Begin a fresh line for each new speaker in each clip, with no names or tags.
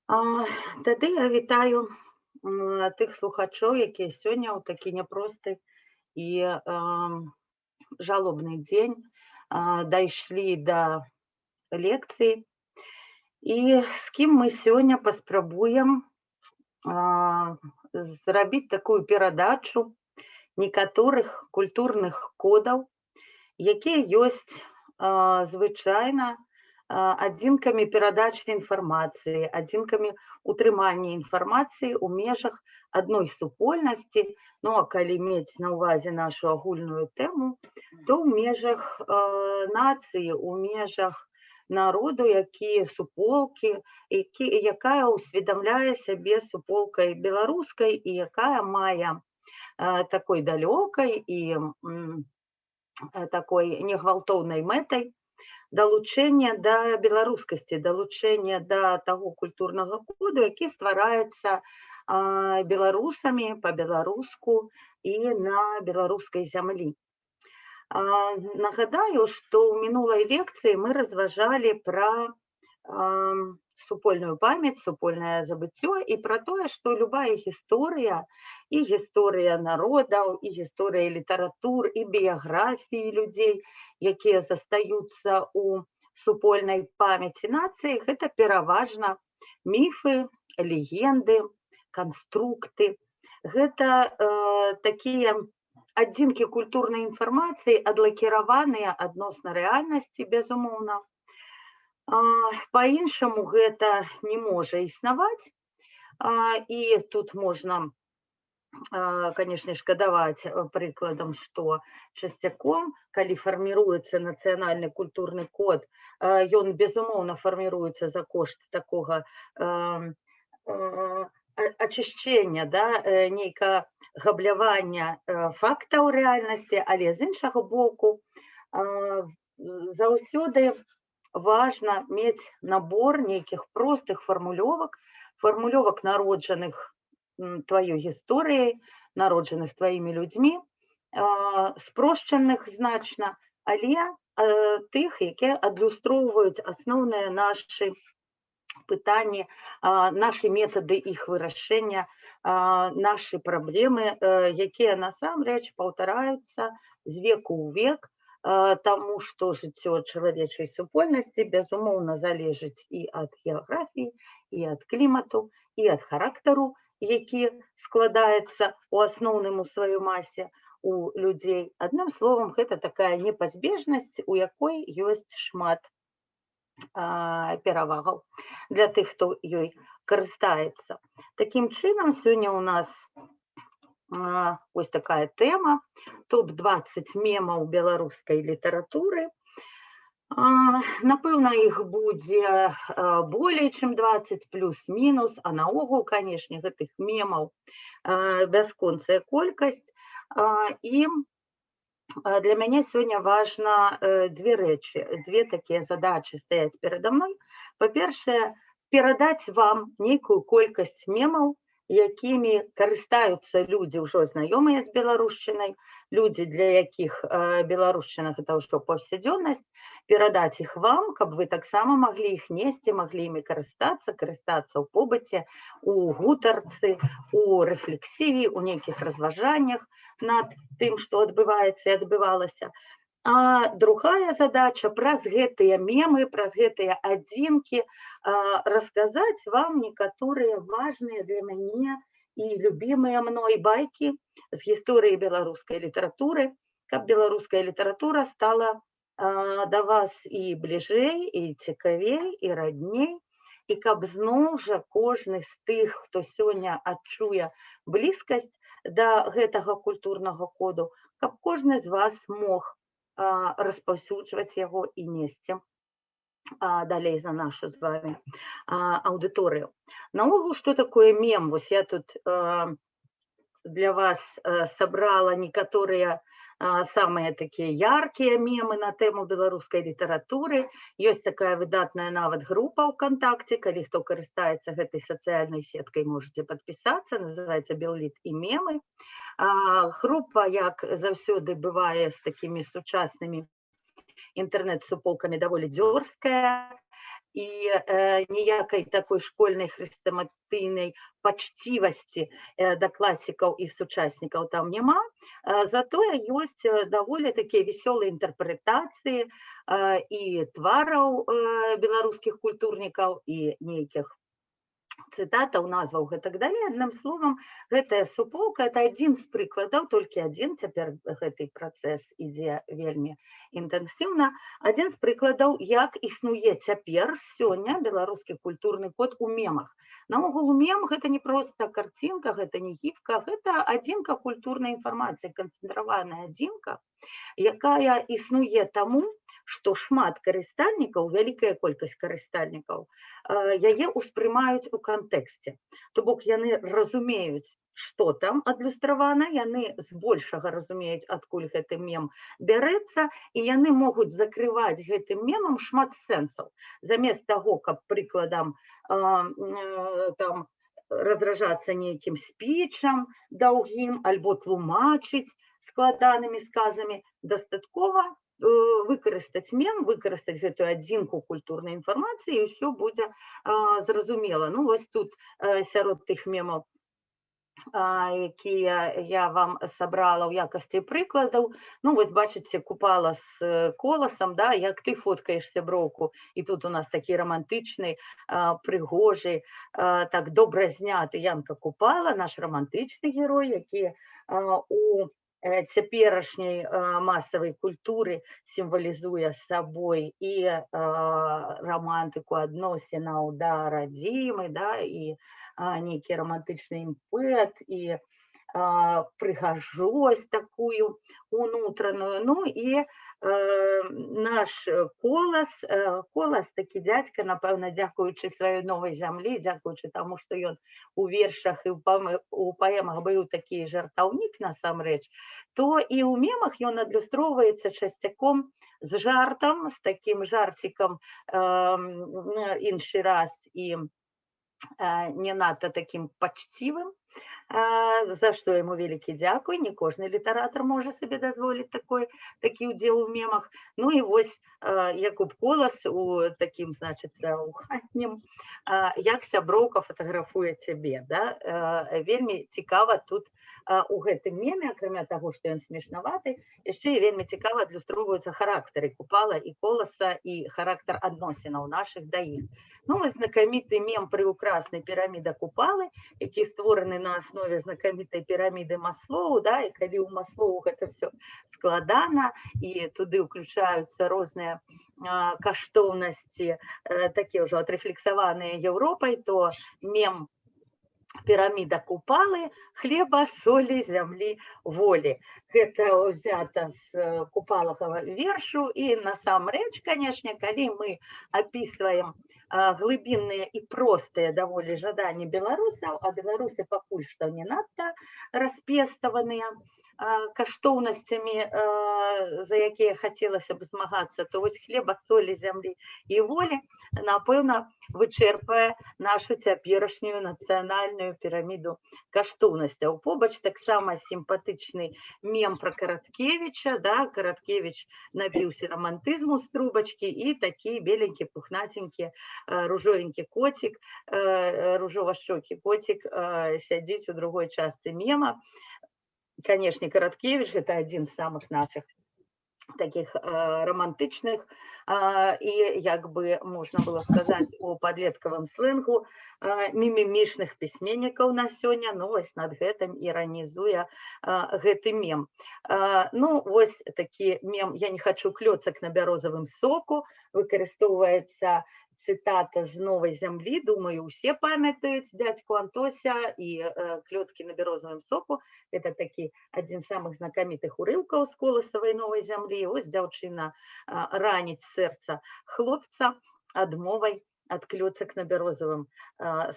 Тады я вітаю тых слухачоў, якія сёння ў такі няпросты і жалобны дзень дайшлі да лекцыі і з кім мы сёння паспрабуем зрабіць такую перадачу некаторых культурных кодаў, якія ёсць звычайна адзінкамі перадачы інфармацыі, адзінкамі утрымання інфармацыі ў межах адной супольнасці, ну а калі мець на ўвазе нашу агульную тэму, то ў межах нацыі, у межах народу, які суполкі, якая ўсведамляе сябе суполкай беларускай і якая мае такой далёкай і такой негвалтоўнай мэтай далучэнне да беларускасці, далучэнне да таго культурнага коду, які ствараецца беларусамі па-беларуску і на беларускай зямлі. Нагадаю, што ў мінулай лекцыі мы разважалі пра супольную памяць, супольнае забыццё і пра тое, што любая гісторыя, і гісторыя народаў, і гісторыя літаратур, і біяграфіі людзей, якія застаюцца ў супольнай памяці нацыі, гэта пераважна міфы, легенды, канструкты. Гэта такія адзінкі культурнай інфармацыі, адлакіраваныя адносна рэальнасці, безумоўна. Па-іншаму гэта не можа існаваць. І тут можна, канешне, шкадаваць прыкладам, што часцяком, калі фарміруецца нацыянальны культурны код, ён, безумоўна, фарміруецца за кошт такога ачышчэння, да, нейкага габлявання фактаў рэальнасці, але, з іншага боку, заўсёды важна мець набор нейкіх простых фармулёвак, фармулёвак, народжаных тваёй гісторыяй, народжаных тваімі людзьмі, спрошчаных значна, але тых, якія адлюстроўваюць асноўныя нашы пытанні, нашы метады іх вырашэння, нашы праблемы, якія насамрэч паўтараюцца з веку ў век, таму што жыццё чалавечай супольнасці, безумоўна, залежыць і ад геаграфіі, і ад клімату, і ад характару, які складаецца ў асноўным у сваёй масе у людзей. Адным словам, гэта такая непазбежнасць, у якой ёсць шмат перавагаў для тых, хто ёй карыстаецца. Такім чынам, сёння ў нас вось такая тэма: топ-20 мемаў беларускай літаратуры. Напэўна, іх будзе болей, чым 20, плюс-мінус, а наогул, канешне, гэтых мемаў бясконцая колькасць. І для мяне сёння важна дзве рэчы, дзве такія задачы стаяць перада мной. Па-першае, перадаць вам нейкую колькасць мемаў, якімі карыстаюцца людзі, ўжо знаёмыя з беларушчынай, людзі, для якіх беларушчына — гэта ўжо паўсядзённасць, перадаць іх вам, каб вы таксама маглі іх несці, маглі імі карыстацца, карыстацца ў побыце, у гутарцы, у рэфлексіі, у нейкіх разважаннях над тым, што адбываецца і адбывалася. А другая задача: праз гэтыя мемы, праз гэтыя адзінкі расказаць вам некаторыя важныя для мяне і любімыя мной байкі з гісторыі беларускай літаратуры, каб беларуская літаратура стала да вас і бліжэй, і цікавей, і радней, і каб зноў жа кожны з тых, хто сёння адчуе блізкасць да гэтага культурнага коду, каб кожны з вас мог распаўсюджваць яго і несці далей за нашу з вами аўдыторыю. Наогул, што такое мем? Вось я тут для вас сабрала некаторыя самыя такія яркія мемы на тэму беларускай літаратуры. Ёсць такая выдатная нават група ўКантакце, калі хто карыстаецца гэтай сацыяльнай сеткай, можете падпісацца, называется «Белліт і мемы». Група, як заўсёды бывае з такімі сучаснымі інтэрнэт-суполкамі, даволі дзёрзкая. І ніякай такой школьнай хрэстаматыйнай пачцівасці да класікаў і сучаснікаў там няма. Затое ёсць даволі такія вясёлыя інтэрпрэтацыі і твараў беларускіх культурнікаў, і нейкіх цытатаў, назваў, гэтак далей. Адным словам, гэтая суполка — это адзін з прыкладаў, толькі адзін, цяпер гэты працэс ідзе вельмі інтэнсіўна, адзін з прыкладаў, як існуе цяпер, сёння беларускі культурны код у мемах. Наогул мем — гэта не проста карцінка, гэта не гіфка, гэта адзінка культурнай інфармацыі, канцэнтраваная адзінка, якая існуе таму, што шмат карыстальнікаў, вялікая колькасць карыстальнікаў яе ўспрымаюць у кантэксце. То бок яны разумеюць, што там адлюстравана, яны збольшага разумеюць, адкуль гэты мем бярэцца, і яны могуць закрываць гэтым мемам шмат сэнсаў. Замест таго, каб, прыкладам, там раздражацца нейкім спічам даўгім альбо тлумачыць складанымі сказамі, дастаткова выкарыстаць мем, выкарыстаць гэтую адзінку культурнай інфармацыі, і ўсё будзе зразумела. Ну вось тут сярод тых мемаў, якія я вам сабрала ў якасці прыкладаў. Ну вось бачыце Купала з Коласам, да, «Як ты фоткаеш сяброўку?». І тут у нас такі рамантычны, прыгожы, так добра зняты Янка Купала, наш рамантычны герой, які у цяперашняй масавай культуры сімвалізуе сабой і рамантыку адносінаў да радзімы, да, і нейкі рамантычны імпэт, і прыгажосць такую унутраную. Ну і наш Колас, Колас такі дзядзька, напэўна, дзякуючы сваёй «Новай зямлі», дзякуючы таму, што ён у вершах і у паэмах быў такі жартаўнік насамрэч, то і ў мемах ён адлюстроўваецца часцяком з жартам, з такім жарцікам, іншы раз і не надта такім пачцівым, за што яму вялікі дзякуй. Не кожны літаратар можа сабе дазволіць такі ўдзел у мемах. Ну і вось Якуб Колас у такім, значыцца, у хатнім «Як сяброўка фатаграфуе цябе», да? Вельмі цікава тут у гэтым меме, акрамя таго, што ён смешнаваты, яшчэ і вельмі цікава адлюстроўваюцца характары Купала і Коласа і характар адносінаў нашых да іх. Ну, вось знакаміты мем «Прыўкрасны піраміда Купалы», які створаны на аснове знакамітай піраміды Маслоу, да, і калі ў Маслоу гэта всё складана і туды ўключаюцца розныя каштоўнасці, такія ўжо адрэфлексаваныя Еўропай, то мем піраміда Купалы: хлеба, солі, зямлі, волі. Гэта ўзята з купалага вершу, і насамрэч, канешне, калі мы апісваем глыбінныя і простыя даволі жаданні беларусаў, а беларусы пакуль што не надта распеставаныя каштоўнасцямі, за якія хацелася б змагацца, то вось хлеба, солі, зямлі і волі, напэўна, вычэрпае нашу цяперашнюю нацыянальную піраміду каштоўнасцяў. Побач таксама сімпатычны мем пра Караткевіча, да, Караткевіч напіўся рамантызму з трубачкі, і такі беленькі, пухнаценькі, ружовенькі коцік, ружова-шчокі коцік сядзіць у другой частцы мема. Канешне, Караткевіч — гэта адзін з самых нашых такіх рамантычных і, як бы можна было сказаць у падлеткавым сленгу, мімімішных пісьменнікаў на сёння. Ну вось над гэтым іранізуе гэты мем. Ну вось такі мем «Я не хочу клёцак на бярозавым соку», выкарыстоўваецца цытата з «Новай зямлі». Думаю, усе памятаюць дзядзьку Антося і клёцкі на бярозавым соку. Это такі адзін з самых знакамітых урыўкаў з Коласавай «Новай зямлі». Ось дзяўчына раніць сэрца хлопца адмовай ад клёцак на бярозавым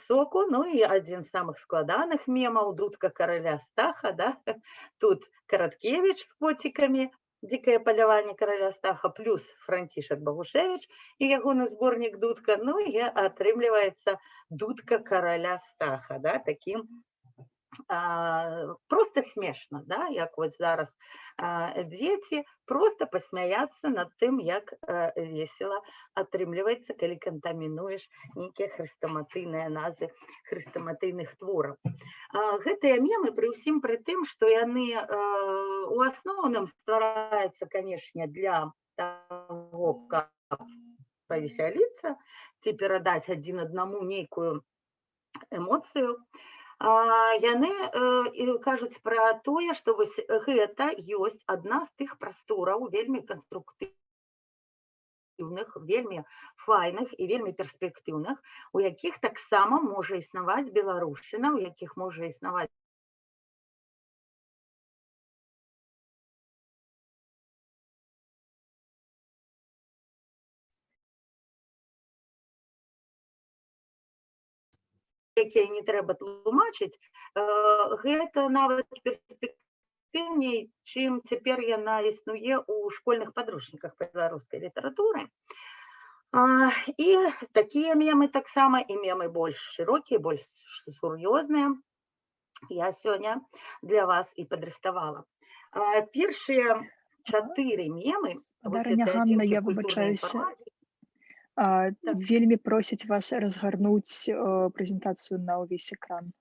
соку. Ну і адзін з самых складаных мемаў — «Дудка караля Стаха», да? Тут Караткевіч з коцікамі, «Дзікае паляванне караля Стаха», плюс Францішак Багушэвіч і ягоны зборнік «Дудка», ну і атрымліваецца «Дудка караля Стаха», да, такім Просто смешна, да, як вось зараз дзеці, просто пасмяяцца над тым, як весела атрымліваецца, калі кантамінуеш нейкія хрэстаматыйныя назвы хрэстаматыйных твораў. Гэтыя мемы, пры ўсім пры тым, што яны у асноўным ствараюцца, канешне, для таго, каб павесяліцца ці перадаць адзін аднаму нейкую эмоцыю, яны і кажуць пра тое, што вось гэта ёсць адна з тых прастораў вельмі канструктыўных, вельмі файных і вельмі перспектыўных, у якіх таксама можа існаваць беларушчына, у якіх можа існаваць якія не трэба тлумачыць, гэта нават перспектыўней, чым цяпер яна існуе ў школьных падручніках па беларускай літаратуры. І такія мемы таксама, і мемы больш шырокія, больш сур'ёзныя, я сёння для вас і падрыхтавала. Першыя чатыры мемы, вось
Спадарыня
гэта
Ганна,
адзінкі
я
культурнай
выбачаюся.
інфармацыі. Так.
Вельмі просяць вас разгарнуць прэзентацыю на ўвесь экран.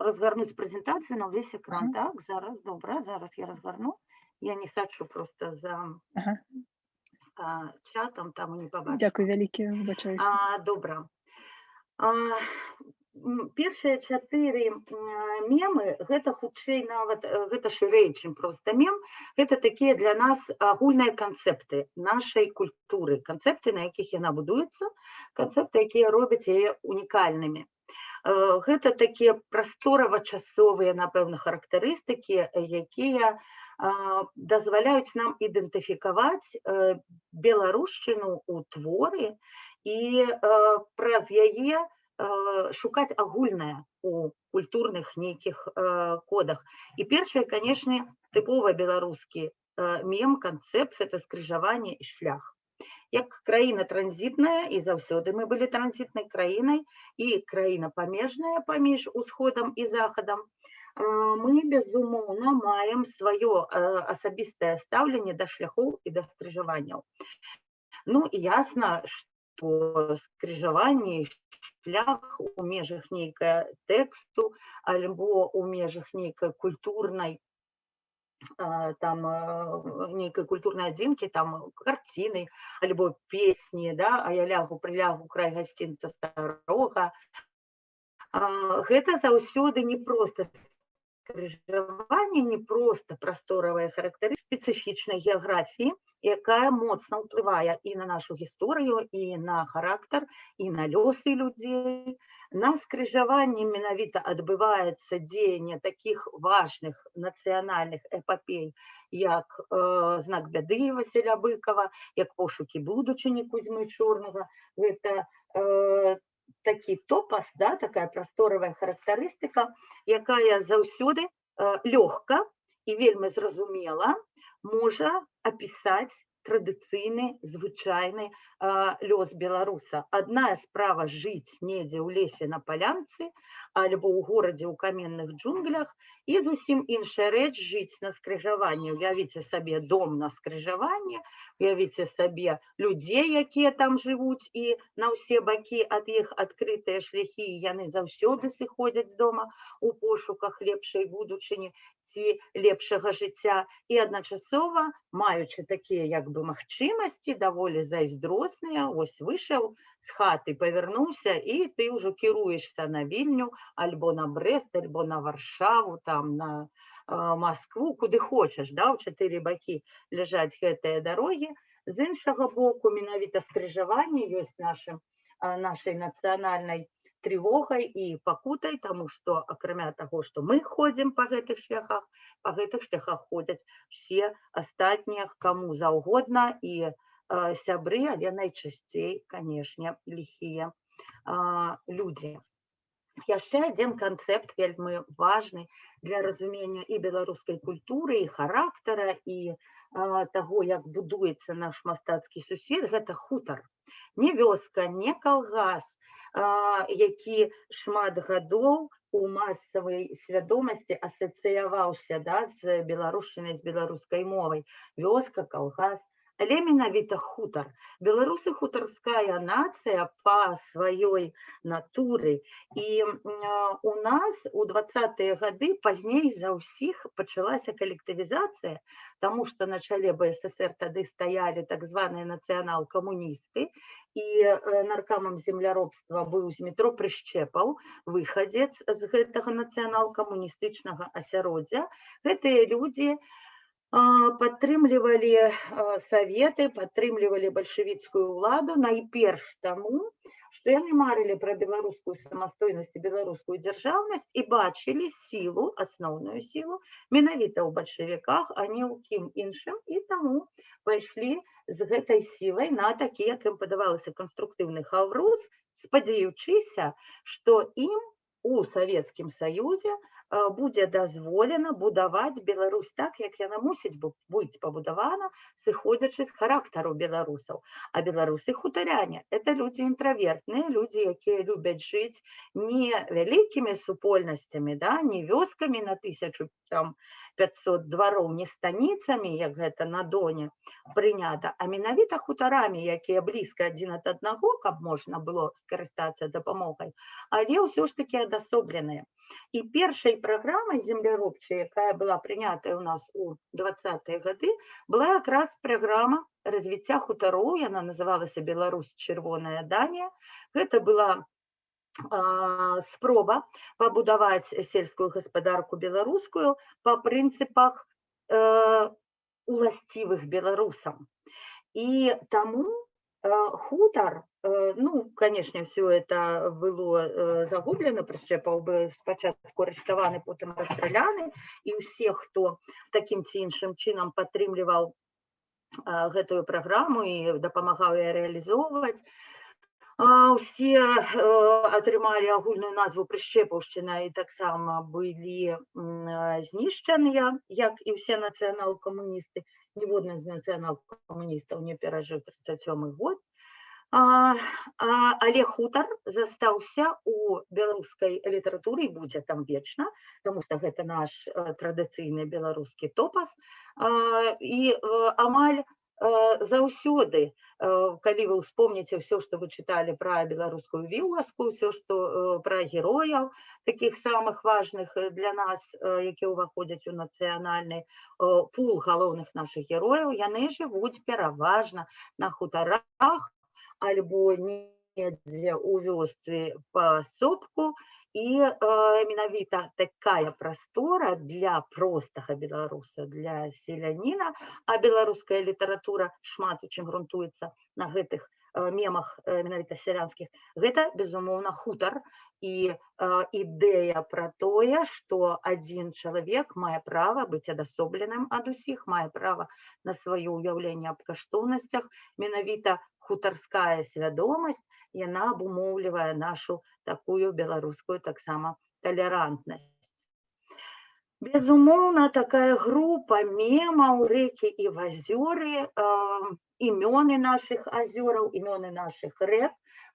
Разгарнуць прэзентацыю на ўвесь экран,
Ага.
так, зараз, добра, зараз я разгарну. Я не сачу просто за чатам, там і не пабачыла.
Дзякуй вялікі, выбачаюся.
Добра. Першыя чатыры мемы, гэта хутчэй нават, гэта шырэй, чым проста мем, гэта такія для нас агульныя канцэпты нашай культуры, канцэпты, на якіх яна будуецца, канцэпты, якія робяць яе унікальнымі. Гэта такія прасторава-часовыя, напэўна, характарыстыкі, якія дазваляюць нам ідэнтыфікаваць беларушчыну ў творы і праз яе шукаць агульнае у культурных нейкіх кодах. І першае, канешне, тыпова беларускі мем, канцэпт, гэта скрыжаванне і шлях. Як краіна транзітная, і заўсёды мы былі транзітнай краінай, і краіна памежная паміж усходам і захадам, мы, безумоўна, маем сваё асабістае стаўленне да шляхоў і да скрыжаванняў. І ясна, што скрыжаванне і шлях у межах нейкага тэксту альбо ў межах нейкай культурнай, там, нейкай культурнай адзінкі, там, карціны альбо песні, да, а я лягу, прылягу край гасцінца старога. Гэта заўсёды не проста скрыжаванне, не проста прасторавая характарыстыка спецыфічнай геаграфіі, якая моцна ўплывае і на нашу гісторыю, і на характар, і на лёсы людзей. На скрыжаванні менавіта адбываецца дзеянне такіх важных нацыянальных эпапей, як «Знак бяды» Васіля Быкава, як «Пошукі будучыні» Кузьмы Чорнага. Гэта такі топас, да, такая прасторавая характарыстыка, якая заўсёды лёгка і вельмі зразумела можа апісаць традыцыйны, звычайны лёс беларуса. Адна справа жыць недзе ў лесе на палянцы альбо ў горадзе ў каменных джунглях, і зусім іншая рэч жыць на скрыжаванні. Уявіце сабе дом на скрыжаванні, уявіце сабе людзей, якія там жывуць, і на ўсе бакі ад іх адкрытыя шляхі, і яны заўсёды сыходзяць з дома ў пошуках лепшай будучыні ці лепшага жыцця, і адначасова, маючы такія як бы магчымасці, даволі зайздросныя, ось выйшаў з хаты, павярнуўся, і ты ўжо кіруешся на Вільню, альбо на Брэст, альбо на Варшаву, там, на Маскву, куды хочаш, да, ў чатыры бакі ляжаць гэтыя дарогі. З іншага боку, менавіта скрыжаванне ёсць нашай нацыянальнай трывогай і пакутай, таму што, акрамя таго, што мы ходзім па гэтых шляхах, па гэтых шляхах ходзяць усе астатнія, каму заўгодна, і сябры, але найчасцей, канешне, ліхія людзі. Яшчэ адзін канцэпт вельмі важны для разумення і беларускай культуры, і характара, і таго, як будуецца наш мастацкі сусвет, гэта хутар. Не вёска, не калгас, які шмат гадоў у масавай свядомасці асацыяваўся, да, з беларушчынай, з беларускай мовай: вёска, калгас, але менавіта хутар. Беларусы — хутарская нацыя па сваёй натуры. І у нас у 20-е гады пазней за ўсіх пачалася калектывізацыя, таму што на чале БССР тады стаялі так званыя нацыянал-камуністы, і наркамам земляробства быў Змітро Прышчэпаў, выхадзец з гэтага нацыянал-камуністычнага асяроддзя. Гэтыя людзі падтрымлівалі саветы, падтрымлівалі бальшавіцкую ўладу найперш таму, што яны марылі пра беларускую самастойнасць і беларускую дзяржаўнасць і бачылі сілу, асноўную сілу менавіта ў бальшавіках, а не ў кім іншым, і таму пайшлі з гэтай сілай на такі, як ім падавалася, канструктыўны хаўрус, спадзяючыся, што ім у Савецкім Саюзе будзе дазволена будаваць Беларусь так, як яна мусіць быць пабудавана, сыходзячы з характару беларусаў. А беларусы — хутаряне, это людзі інтравертныя, людзі, якія любяць жыць не вялікімі супольнасцямі, да, не вёскамі на тысячу там 500 двароў, не станіцамі, як гэта на Доне прынята, а менавіта хутарамі, якія блізка адзін ад аднаго, каб можна было скарыстацца дапамогай, але ўсё ж такі адасобленыя. І першай праграмай земляробчай, якая была прынятая ў нас у 20-е гады, была якраз праграма развіцця хутароў, яна называлася «Беларусь чырвоная Данія». Гэта была спроба пабудаваць сельскую гаспадарку беларускую па прынцыпах, уласцівых беларусам. І таму хутар, ну, конечно, всё это было загублена, Прышчэпаў быў спачатку арыштаваны, потым расстраляны, і ўсе, хто такім ці іншым чынам падтрымліваў гэтую праграму і дапамагаў яе рэалізоўваць, усе атрымалі агульную назву прышчэпаўшчына і таксама былі знішчаныя, як і ўсе нацыянал-камуністы. Ніводны з нацыянал-камуністаў не перажыў 37 год. Але хутар застаўся у беларускай літаратуры і будзе там вечна, таму што гэта наш традыцыйны беларускі топас. І амаль заўсёды, калі вы ўспомніце ўсё, што вы чыталі пра беларускую вёску, ўсё, што пра герояў, такіх самых важных для нас, якія ўваходзяць у нацыянальны пул галоўных нашых герояў, яны жывуць пераважна на хутарах альбо недзе ў вёсцы паасобку. І менавіта такая прастора для простага беларуса, для селяніна, а беларуская літаратура шмат у чым грунтуецца на гэтых мемах, менавіта сялянскіх, гэта, безумоўна, хутар і ідэя пра тое, што адзін чалавек мае права быць адасобленым ад усіх, мае права на сваё ўяўленне аб каштоўнасцях. Менавіта хутарская свядомасць, яна абумоўлівае нашу такую беларускую таксама талерантнасць. Безумоўна, такая група мемаў — рэкі і вазёры, імёны нашых азёраў, імёны нашых рэк.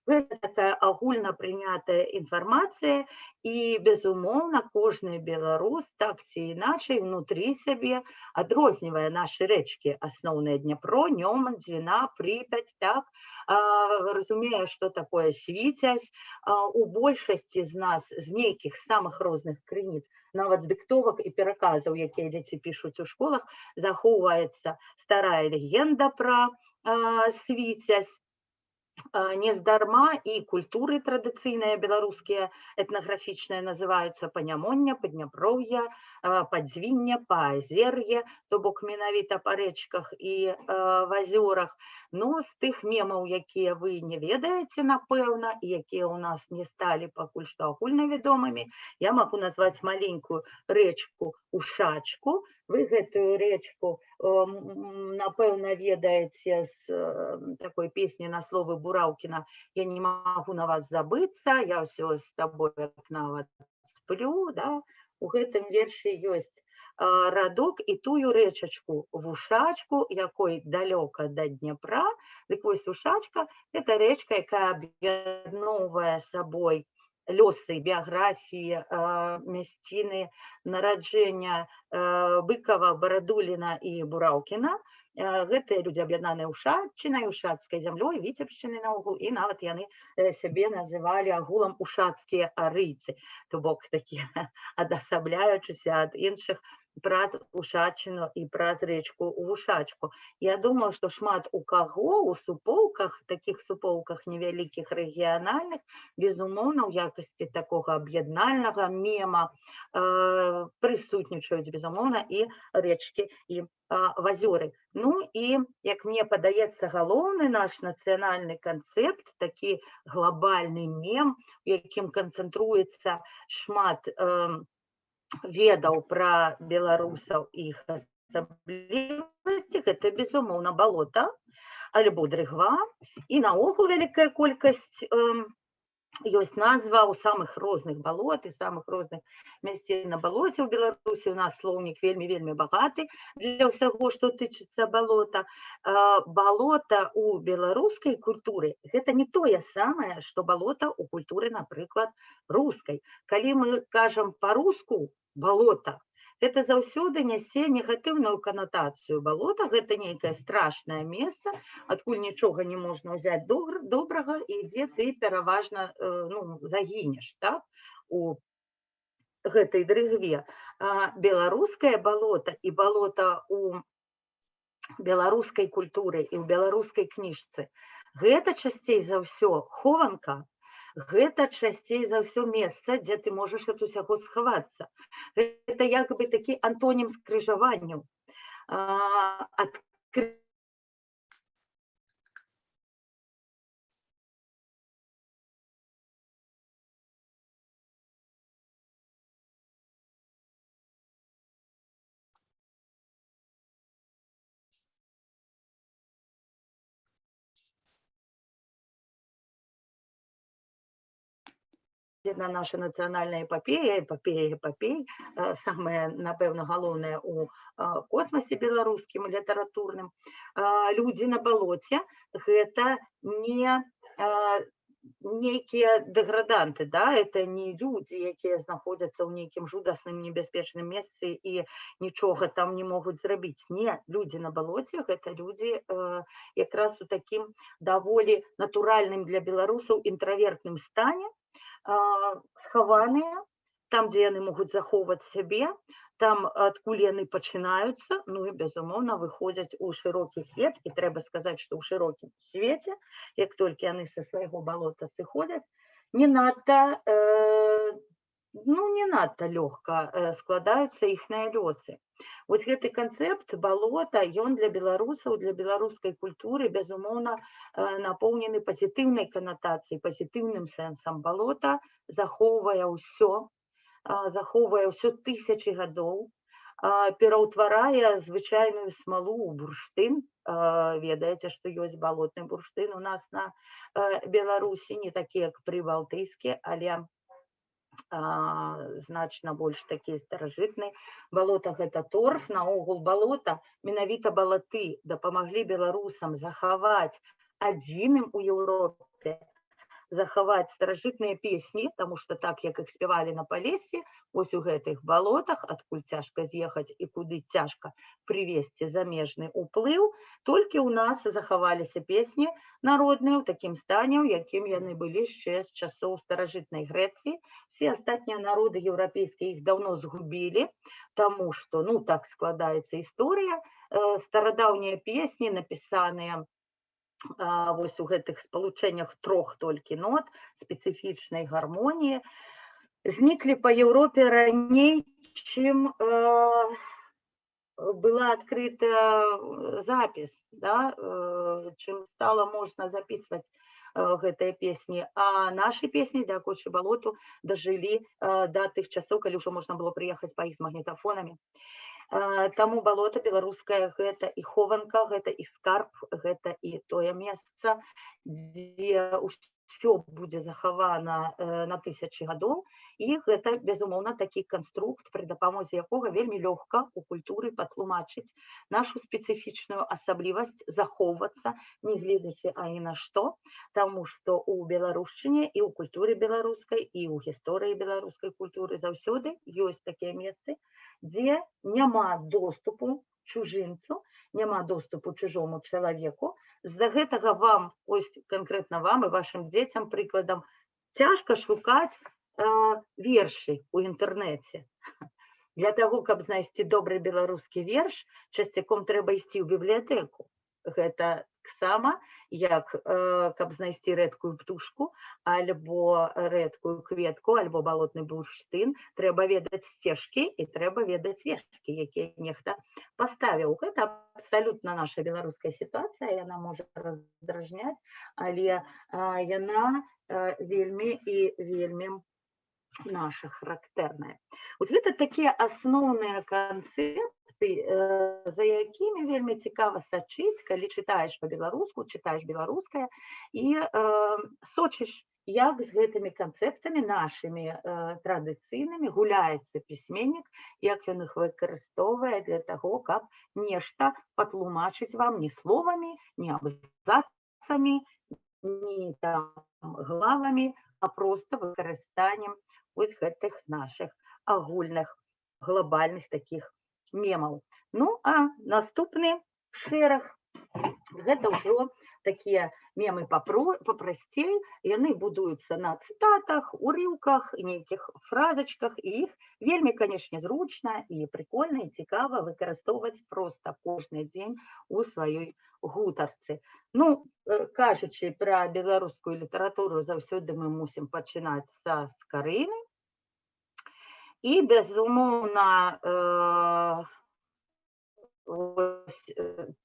Гэта такая агульна прынятая інфармацыя, і, безумоўна, кожны беларус так ці іначай унутры сябе адрознівае нашы рэчкі асноўныя: Дняпро, Нёман, Дзвіна, Прыпяць, так, разумее, што такое Свіцязь. У большасці з нас з нейкіх самых розных крыніц, нават з дыктовак і пераказаў, якія дзеці пішуць у школах, захоўваецца старая легенда пра Свіцязь. Нездарма і культуры традыцыйныя беларускія этнаграфічныя называюцца Панямоння, Падняпроўя, Падзвіння, Паазер'е, то бок менавіта па рэчках і вазёрах. Ну, з тых мемаў, якія вы не ведаеце, напэўна, і якія ў нас не сталі пакуль што агульнавядомымі, я магу назваць маленькую рэчку Ушачку. Вы гэтую рэчку, напэўна, ведаеце з такой песні на словы Бураўкіна «Я не магу на вас забыцца, я ўсё з табой, як нават сплю». Да? У гэтым вершы ёсць радок і тую рэчачку Вушачку, якой далёка да Дняпра. Дык вось, Ушачка — это рэчка, якая аб'ядноўвае сабой лёсы, біяграфіі, мясціны нараджэння Быкава, Барадуліна і Бураўкіна. Гэтыя людзі аб'яднаныя Ушаччынай, ушацкай зямлёй, Віцебшчыны наогул, і нават яны сябе называлі агулам ушацкія арыйцы, то бок такі адасабляючыся ад іншых праз Ушаччыну і праз рэчку Вушачку. Я думаю, што шмат у каго ў суполках, такіх суполках невялікіх рэгіянальных, безумоўна, ў якасці такога аб'яднальнага мема прысутнічаюць, безумоўна, і рэчкі, і вазёры. Ну і, як мне падаецца, галоўны наш нацыянальны канцэпт, такі глобальны мем, у якім канцэнтруецца шмат ведаў пра беларусаў і іх асаблівасці, гэта, безумоўна, балота альбо дрыгва. І наогул вялікая колькасць ёсць назва ў самых розных балот і самых розных мясцін на балоце ў Беларусі. У нас слоўнік вельмі, вельмі багаты для ўсяго, што тычыцца балота. Балота у беларускай культуры — гэта не тое самае, што балота ў культуры, напрыклад, рускай. Калі мы кажам па-руску «балота», гэта заўсёды нясе негатыўную канатацыю. Балота — гэта нейкае страшнае месца, адкуль нічога не можна ўзяць добрага і дзе ты пераважна ну, загінеш, так, у гэтай дрыгве. Беларускае балота і балота у беларускай культуры і ў беларускай кніжцы — гэта часцей за ўсё хованка, гэта часцей за ўсё месца, дзе ты можаш ад усяго схавацца. Гэта як бы такі антонім скрыжаванню. На наша нацыянальная эпапея, эпапея эпапей, самая, напэўна, галоўная у космасе беларускім літаратурным. Людзі на балоце — гэта не нейкія дэграданты, да, это не людзі, якія знаходзяцца ў нейкім жудасным небяспечным месцы і нічога там не могуць зрабіць. Не, людзі на балоце — гэта людзі якраз у такім даволі натуральным для беларусаў інтравертным стане, схаваныя там, дзе яны могуць захоўваць сябе, там, адкуль яны пачынаюцца, ну і, безумоўна, выходзяць у шырокі свет. І трэба сказаць, што ў шырокім свеце, як толькі яны са свайго балота сыходзяць, не надта ну, не надта лёгка складаюцца іхныя лёсы. Вось гэты канцэпт балота, ён для беларусаў, для беларускай культуры, безумоўна, напоўнены пазітыўнай канатацыяй, пазітыўным сэнсам. Балота захоўвае ўсё, захоўвае ўсё тысячы гадоў, пераўтварае звычайную смалу ў бурштын. Ведаеце, што ёсць балотны бурштын у нас на Беларусі, не такі, як прыбалтыйскі, але значна больш такі старажытны. Балота — гэта торф, наогул балота, менавіта балаты дапамаглі беларусам захаваць адзіным у Еўропе захаваць старажытныя песні, таму што так, як іх спявалі на Палессі, вось у гэтых балотах, адкуль цяжка з'ехаць і куды цяжка прывесці замежны ўплыў, толькі ў нас захаваліся песні народныя ў такім стане, ў якім яны былі яшчэ з часоў старажытнай Грэцыі. Все астатнія народы еўрапейскія іх даўно згубілі, таму што, ну, так складаецца гісторыя, старадаўнія песні, напісаныя вось у гэтых спалучэннях трох толькі нот, спецыфічнай гармоніі, зніклі па Еўропе раней, чым была адкрыта запіс, да, чым стала можна записываць гэтыя песні. А нашы песні, дзякуючы балоту, дажылі да тых часоў, калі ўжо можна было прыехаць па іх з магнітафонамі. Таму балота беларускае — гэта і хованка, гэта і скарб, гэта і тое месца, дзе ўсё Ўсё будзе захавана на тысячы гадоў. І гэта, безумоўна, такі канструкт, пры дапамозе якога вельмі лёгка у культуры патлумачыць нашу спецыфічную асаблівасць захоўвацца, нягледзячы ані на што, таму што ў беларушчыне і ў культуры беларускай, і ў гісторыі беларускай культуры заўсёды ёсць такія месцы, дзе няма доступу чужынцу, няма доступу чужому чалавеку. З-за гэтага вам, ось канкрэтна вам і вашым дзецям, прыкладам, цяжка шукаць вершы ў інтэрнэце. Для таго, каб знайсці добры беларускі верш, часцяком трэба ісці ў бібліятэку. Гэта таксама, як каб знайсці рэдкую птушку альбо рэдкую кветку, альбо балотны бурштын, трэба ведаць сцежкі і трэба ведаць вешкі, якія нехта паставіў. Гэта абсалютна наша беларуская сітуацыя, яна можа раздражняць, але яна вельмі і вельмі наша характэрная. Вот гэта такія асноўныя канцэпты, за якімі вельмі цікава сачыць, калі чытаеш па-беларуску, чытаеш беларускае і сочыш, як з гэтымі канцэптамі нашымі традыцыйнымі гуляецца пісьменнік, як ён іх выкарыстоўвае для таго, каб нешта патлумачыць вам не словамі, не абзацамі, не там главамі, а проста выкарыстаннем вось гэтых нашых агульных глобальных такіх мемаў. Ну а наступны шэраг — гэта ўжо такія мемы папрасцей, яны будуюцца на цытатах, урыўках, нейкіх фразачках, і іх вельмі, канешне, зручна і прыкольна і цікава выкарыстоўваць проста кожны дзень у сваёй гутарцы. Ну, кажучы пра беларускую літаратуру, заўсёды мы мусім пачынаць са Скарыны. І, безумоўна, вось,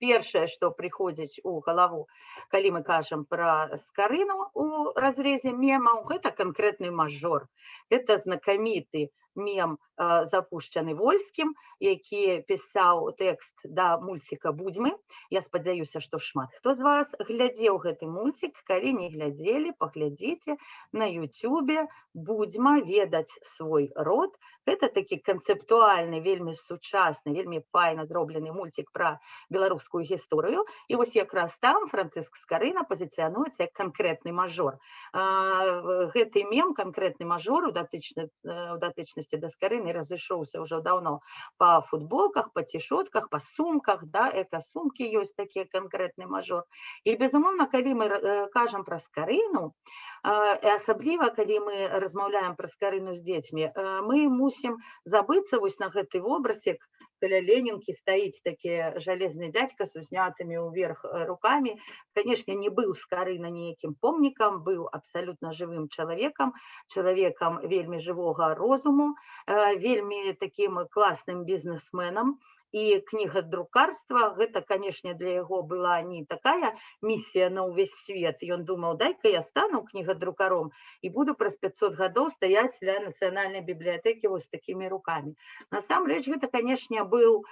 першае, што прыходзіць у галаву, калі мы кажам пра Скарыну у разрэзе мемаў, гэта «Канкрэтны мажор». Это знакаміты мем, запушчаны Вольскім, які пісаў тэкст да мульціка «Будзьмы». Я спадзяюся, што шмат хто з вас глядзеў гэты мульцік. Калі не глядзелі, паглядзіце на Ютубе «Будзьма. Ведаць свой род». Гэта такі канцэптуальны, вельмі сучасны, вельмі файна зроблены мульцік пра беларускую гісторыю. І вось якраз там Францыск Скарына пазіцыянуецца як канкрэтны мажор. Гэты мем «Канкрэтны мажор» у датычнасці да Скарыны разышоўся ўжо даўно па футболках, па цішотках, па сумках, да, эка-сумкі ёсць такія «Канкрэтны мажор». І, безумоўна, калі мы кажам пра Скарыну, і асабліва калі мы размаўляем пра Скарыну з дзецьмі, мы мусім забыцца вось на гэты вобраз, як каля Ленінкі стаіць такі жалезны дзядзька з узнятымі ўверх рукамі. Канешне, не быў Скарына нейкім помнікам, быў абсалютна жывым чалавекам, чалавекам вельмі жывога розуму, вельмі такім класным бізнесменам. І кнігадрукарства — гэта, канешне, для яго была не такая місія на ўвесь свет. Ён думаў: «Дай-ка я стану кнігадрукаром і буду праз 500 гадоў стаяць ля нацыянальнай бібліятэкі вось такімі рукамі». Насамрэч гэта, канешне, быў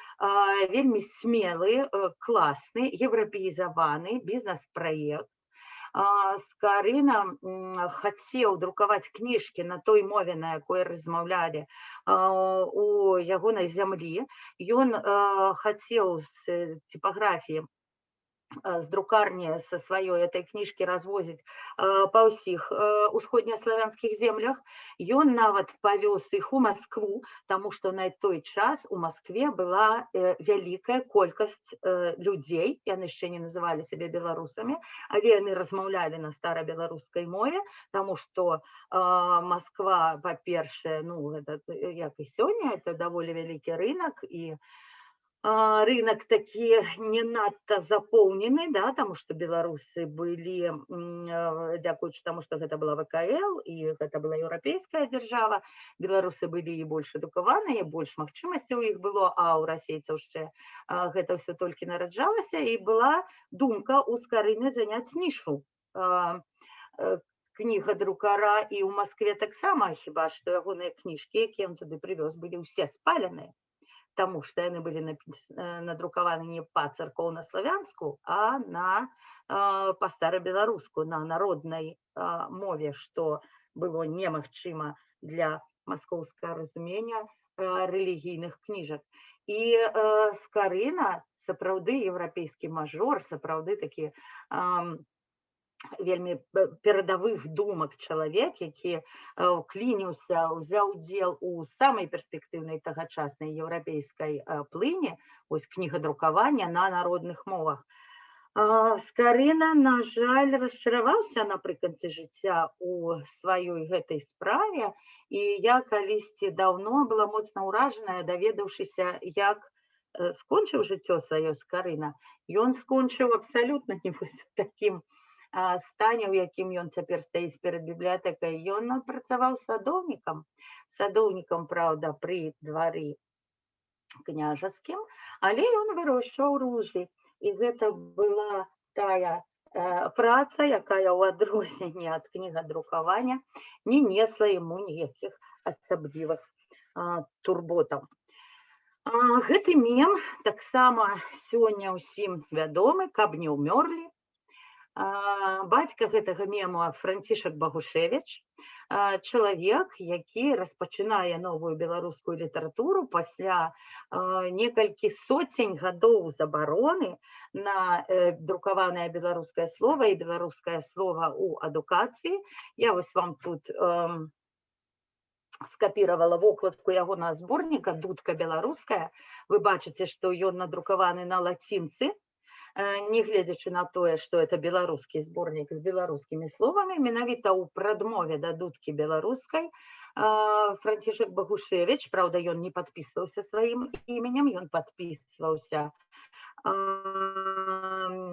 вельмі смелы, класны, еўрапеізаваны бізнес-праект. Скарына хацеў друкаваць кніжкі на той мове, на якой размаўлялі у ягонай зямлі. Ён хацеў з типаграфіі, з друкарні са сваёй этой кніжкі развозіць па ўсіх усходнеславянскіх землях. Ён нават павёз іх у Маскву, таму што на той час у Маскве была вялікая колькасць людзей, яны яшчэ не называлі сябе беларусамі, але яны размаўлялі на старабеларускай мове, таму што Масква, па-першае, ну, гэта, як і сёння, это даволі вялікі рынок, і рынок такі не надта запоўнены, да, таму што беларусы былі, дзякуючы таму, што гэта была ВКЛ і гэта была еўрапейская дзяржава, беларусы былі і больш адукаваныя, больш магчымасцяў у іх было, а ў расейцаў яшчэ гэта ўсё толькі нараджалася, і была думка у Скарыны заняць нішу кнігадрукара і ў Маскве таксама, хіба што ягоныя кніжкі, якія ён туды прывёз, былі ўсе спаленыя. таму што яны былі надрукаваны не па-царкоўнаславянску, а па-старабеларуску, на народнай мове, што было немагчыма для маскоўскага разумення рэлігійных кніжак. І Скарына, сапраўды еўрапейскі мажор, сапраўды такі вельмі перадавых думак чалавек, які ўклініўся, узяў удзел у самай перспектыўнай тагачаснай еўрапейскай плыні, ось кнігадрукавання на народных мовах. Скарына, на жаль, расчараваўся напрыканцы жыцця ў сваёй гэтай справе, і я калісьці даўно была моцна ўражаная, даведаўшыся, як скончыў жыццё сваё Скарына. Ён скончыў абсалютна не вось такім стане, у якім ён цяпер стаіць перад бібліятэкай. Ён працаваў садоўнікам, садоўнікам, праўда, пры двары княжаскім, але ён вырошчваў ружы. І гэта была тая праца, якая ў адрозненне ад кнігадрукавання не несла яму ніякіх асаблівых турботаў. Гэты мем таксама сёння ўсім вядомы, «Каб не ўмёрлі». Бацька гэтага мему Францішак Багушэвіч, чалавек, які распачынае новую беларускую літаратуру пасля некалькі соцень гадоў забароны на друкаванае беларускае слова і беларускае слова ў адукацыі. Я вось вам тут скапіравала вокладку ягонага зборніка «Дудка беларуская». Вы бачыце, што ён надрукаваны на лацінцы, нягледзячы на тое, што это беларускі зборнік з беларускімі словамі. Менавіта ў прадмове да «Дудкі беларускай» Францішак Багушэвіч, праўда, ён не падпісваўся сваім іменем, ён падпісваўся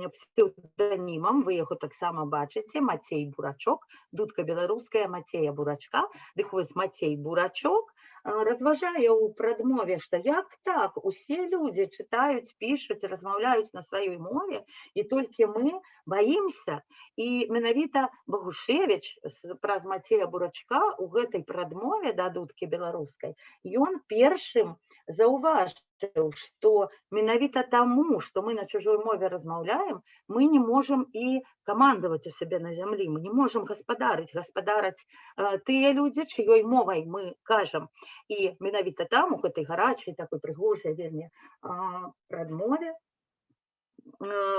псеўданімам, вы яго таксама бачыце, Мацей Бурачок, «Дудка беларуская» Мацея Бурачка. Дык вось, Мацей Бурачок разважае ў прадмове, што як так, усе людзі чытаюць, пішуць, размаўляюць на сваёй мове, і толькі мы баімся. І менавіта Багушэвіч праз Мацея Бурачка у гэтай прадмове да «Дудкі беларускай» ён першым заўважыў, што менавіта таму, што мы на чужой мове размаўляем, мы не можам і камандаваць у сябе на зямлі, мы не можам гаспадарыць, гаспадараць тыя людзі, чыёй мовай мы кажам. І менавіта там, у гэтай гарачай, такой прыгожай вельмі прадмове,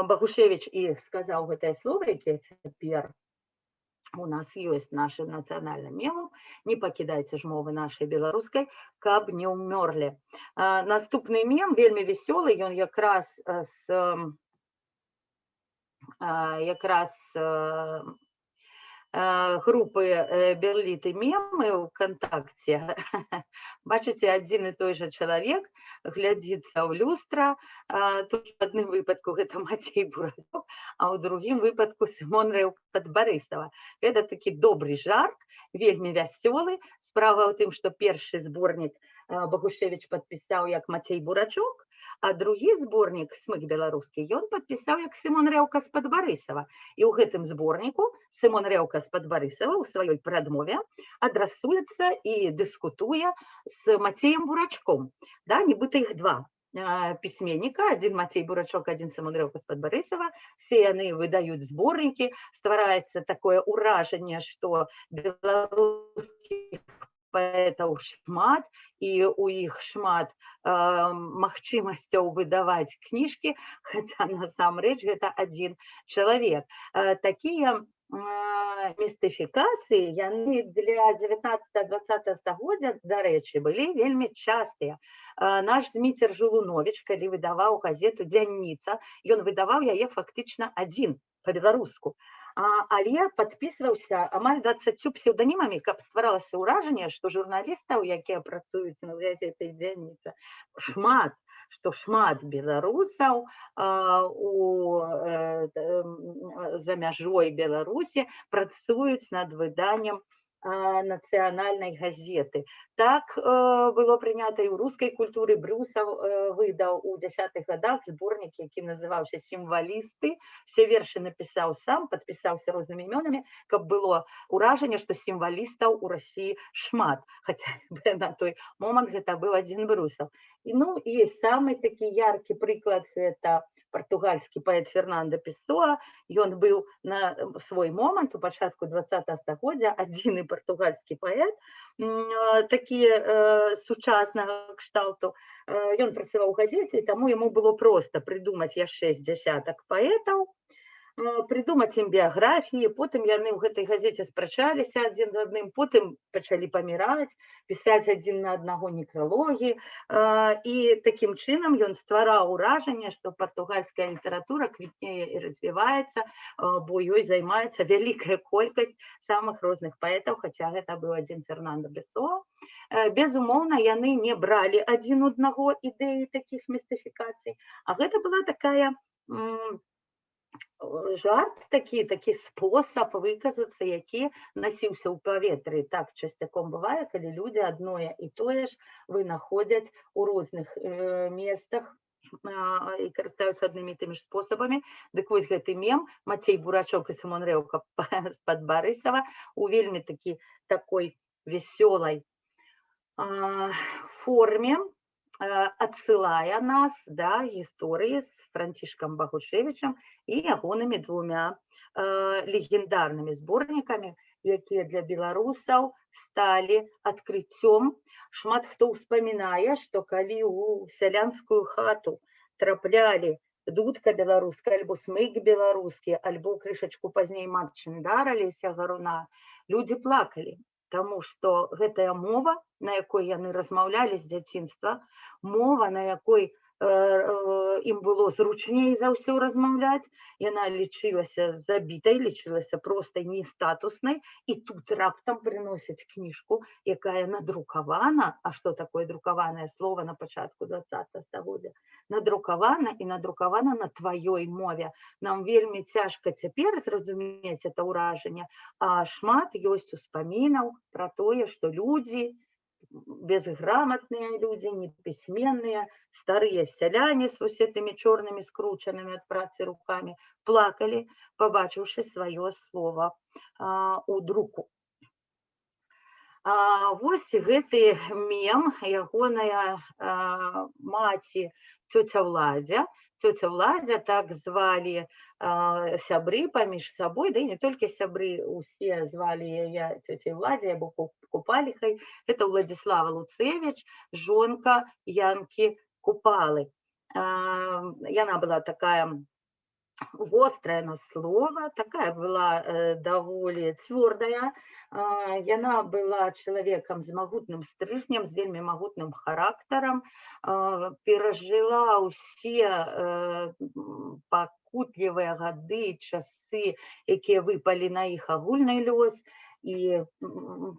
Багушэвіч і сказаў гэтае слово, якія цяпер у нас ёсць нашым нацыянальным мемам: «Не пакідайце ж мовы нашай беларускай, каб не ўмёрлі». Наступны мем вельмі вясёлы, ён якраз з якраз групы «Берліты мемы» ў ВКонтакте. Бачыце, адзін і той жа чалавек глядзіцца ў люстра, толькі в адным выпадку гэта Мацей Бурачок, а ў другім выпадку Сымон Рэўка з Барысава. Гэта такі добры жарт, вельмі вясёлы. Справа ў тым, што першы зборнік Багушэвіч падпісаў як Мацей Бурачок, а другі зборнік, «Смык беларускі», ён падпісаў як Сымон Рэўка з-пад Барысава. І ў гэтым зборніку Сымон Рэўка з-пад Барысава ў сваёй прадмове адрасуецца і дыскутуе з Мацеем Бурачком. Да, нібыта іх два пісьменніка, адзін Мацей Бурачок, адзін Сымон Рэўка з-пад Барысава, все яны выдаюць зборнікі, ствараецца такое ўражанне, што беларускіх паэтаў шмат і у іх шмат магчымасцяў выдаваць кніжкі, хаця насамрэч гэта адзін чалавек. Такія містыфікацыі, яны для 19-20 стагоддзя, дарэчы, былі вельмі частыя. Наш Зміцер Жулунович, калі выдаваў газету «Дзянніца», ён выдаваў яе фактычна адзін па-беларуску. Але падпісваўся амаль 20 псеўданімамі, каб стваралася ўражанне, што журналістаў, якія працуюць над газетай «Дзянніца», шмат, што шмат беларусаў за мяжой Беларусі працуюць над выданнем. нацыянальнай газеты. Так было прынята і ў рускай культуры. Брюсаў выдаў у 10-х годах зборнік, які называўся «Сімвалісты». Все вершы напісаў сам, падпісаўся рознымі імёнамі, каб было ўражанне, што сімвалістаў у Расіі шмат, хаця на той момант гэта быў адзін Брусаў. І, ну, і самы такі яркі прыклад — гэта партугальскі паэт Фернандо Песоа. Ён быў на свой момант, у пачатку 20 стагоддзя, адзіны партугальскі паэт такі сучаснага кшталту. Ён працаваў у газеце, і таму яму было проста прыдумаць яшчэ з дзясятак паэтаў, прыдумаць ім біяграфіі, потым яны ў гэтай газеце спрачаліся адзін з адным, потым пачалі паміраць, пісаць адзін на аднаго некралогі. І такім чынам ён ствараў ўражанне, што партугальская літаратура квітнее і развіваецца, бо ёй займаецца вялікая колькасць самых розных паэтаў, хаця гэта быў адзін Фернандо Песоа. Безумоўна, яны не бралі адзін аднаго ідэі такіх містыфікацый, а гэта была такая жарт такі спосаб выказацца, які насіўся ў паветры. Так часцяком бывае, калі людзі адное і тое ж вынаходзяць у розных местах і карыстаюцца аднымі і тымі ж спосабамі. Дык вось, гэты мем «Мацей Бурачок і Сымон Рэўка з-пад Барысава» у вельмі такой вясёлай форме адсылае нас да гісторыі з Францішкам Багушэвічам і ягонымі двумя легендарнымі зборнікамі, якія для беларусаў сталі адкрыццём. Шмат хто ўспамінае, што калі ў сялянскую хату траплялі «Дудка беларуская» альбо «Смык беларускі», альбо крышачку пазней «Матчын дар» Алеся Гаруна, людзі плакалі, таму што гэтая мова, на якой яны размаўлялі з дзяцінства, мова, на якой ім было зручней за ўсё размаўляць, яна лічылася забітай, лічылася проста нестатуснай, і тут раптам прыносяць кніжку, якая надрукавана. А што такое друкаванае слово на пачатку 20 стагоддзя? Надрукавана, і надрукавана на тваёй мове. Нам вельмі цяжка цяпер зразумець это ўражанне, а шмат ёсць успамінаў пра тое, што людзі, безграмотныя людзі, непісьменныя, старыя сяляне з вось гэтымі чорнымі, скручанымі ад працы рукамі, плакалі, пабачыўшы сваё слово у друку. Вось гэты мем, ягоная маці цёця Уладзя. Цёця Уладзя, так звалі сябры паміж сабой, да і не толькі сябры, усе звалі яе цёцяй Уладзяй або Купаліхай. Это Уладзіслава Луцэвіч, жонка Янкі Купалы. Яна была такая вострая на слова, такая была даволі цвёрдая. Яна была чалавекам з магутным стрыжнем, з вельмі магутным характарам, перажыла ўсе пакутлівыя гады, часы, якія выпалі на іх агульны лёс, і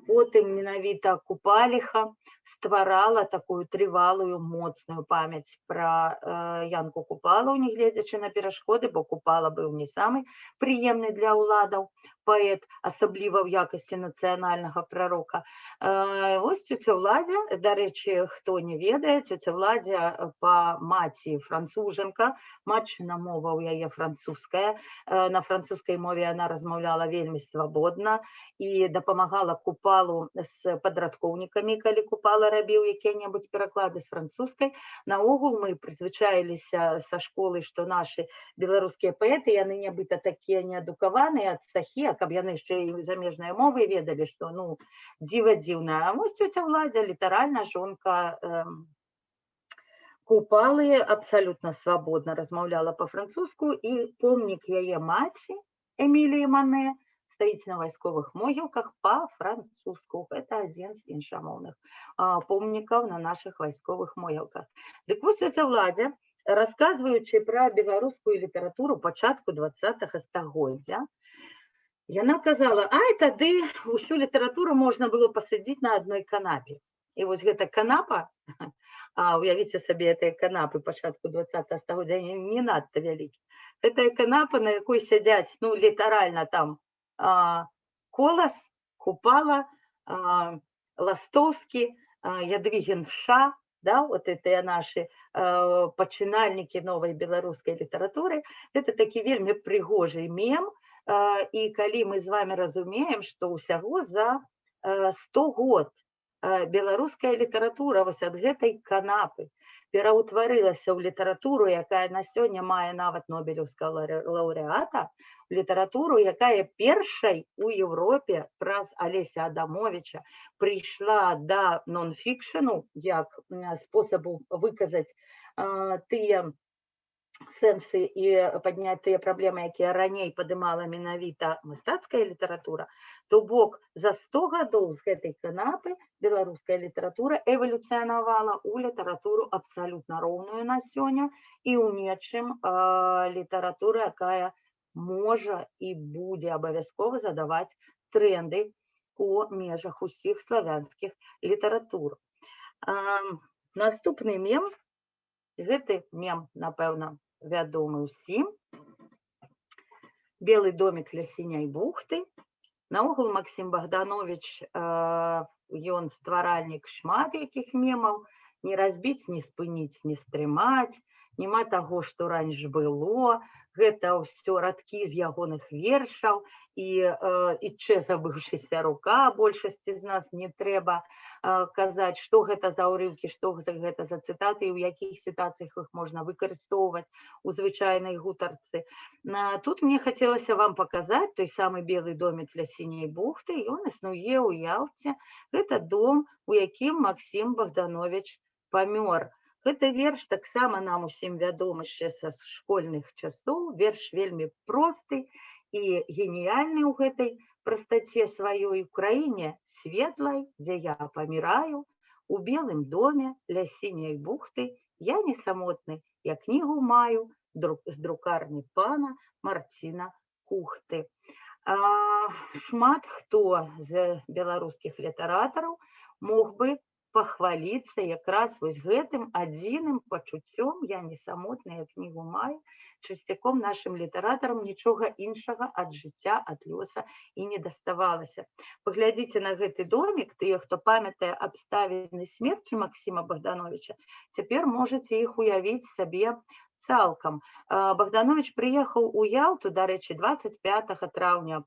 потым менавіта Купаліха стварала такую трывалую, моцную памяць пра Янку Купалу, нягледзячы на перашкоды, бо Купала быў не самы прыемны для ўладаў паэт, асабліва ў якасці нацыянальнага прарока. Вось цёця Уладзя, дарэчы, хто не ведае, цёця Уладзя па маці францужанка, матчына мова ў яе французская, на французскай мове яна размаўляла вельмі свабодна і дапамагала Купалу з падрадкоўнікамі, калі Купала рабіў якія-небудзь пераклады з французскай. Наогул мы прызвычаіліся са школы, што нашы беларускія паэты, яны нібыта такія неадукаваныя, ад сахі, а каб яны яшчэ і замежныя мовы ведалі, што, ну, дзіва дзіўная. А вось цёця Уладзя, літаральна жонка Купалы, абсалютна свабодна размаўляла па-французску, і помнік яе маці Эміліі Мане стаіць на вайсковых могілках па-французску. Гэта адзін з іншамоўных помнікаў на нашых вайсковых могілках. Дык вось, цёця Уладзя, расказваючы пра беларускую літаратуру пачатку 20 стагоддзя, яна казала: «Ай, тады ўсю літаратуру можна было пасадзіць на адной канапе». І вось гэта канапа, а уявіце сабе гэтыя канапы пачатку 20 стагоддзя, яны не надта вялікія. Гэтая канапа, на якой сядзяць, ну, літаральна там Колас, Купала, Ластоўскі, Ядвігін Ша, да, вот это наши пачынальнікі новай беларускай літаратуры. Это такі вельмі прыгожы мем, і калі мы з вами разумеем, што ўсяго за 100 год беларуская літаратура вось ад гэтай канапы пераўтварылася ў літаратуру, якая на сёння мае нават нобелеўскага лаўрэата, літаратуру, якая першай у Еўропе праз Алеся Адамовича прыйшла да нон-фікшэну як спосабу выказаць тыя сэнсы і падняць тыя праблемы, якія раней падымала менавіта мастацкая літаратура, то бок за 100 гадоў з гэтай канапы беларуская літаратура эвалюцыянавала ў літаратуру, абсалютна роўную на сёння і ў нечым літаратура, якая можа і будзе абавязкова задаваць тренды у межах усіх славянскіх літаратур. Наступны мем, гэты мем, напэўна, вядомы ўсім. «Белый домик ля Сіняй бухты». Наогул Максім Багдановіч, ён стваральнік шмат якіх мемаў: «Не разбіць, не спыніць, не стрымаць», «Няма таго, што раньш было». Гэта ўсё радкі з ягоных вершаў, і «Ічэ забыўшыся рука», большасці з нас не трэба казаць, што гэта за ўрыўкі, што гэта за цытаты і ў якіх сітуацыях іх можна выкарыстоўваць у звычайнай гутарцы. Тут мне хацелася вам паказаць той самы белы домик ля Сіняй бухты, ён існуе ў Ялце. Гэта дом, у якім Максім Багдановіч памёр. Гэты верш таксама нам усім вядомы яшчэ са школьных часоў. Верш вельмі просты і геніяльны ў гэтай прастаце сваёй: «У краіне светлай, дзе я паміраю, у белым доме ля Сіняй бухты я не самотны, я кнігу маю з друкарні пана Марціна Кухты». Шмат хто з беларускіх літаратараў мог бы пахваліцца якраз вось гэтым адзіным пачуццём: «Я не самотны, я кнігу маю». Часцяком нашым літаратарам нічога іншага ад жыцця, ад лёса і не даставалася. Паглядзіце на гэты домик. Тыя, хто памятае абставіны смерці Максіма Багдановіча, цяпер можаце іх уявіць сабе цалкам. Багдановіч прыехаў у Ялту, дарэчы, 25 траўня,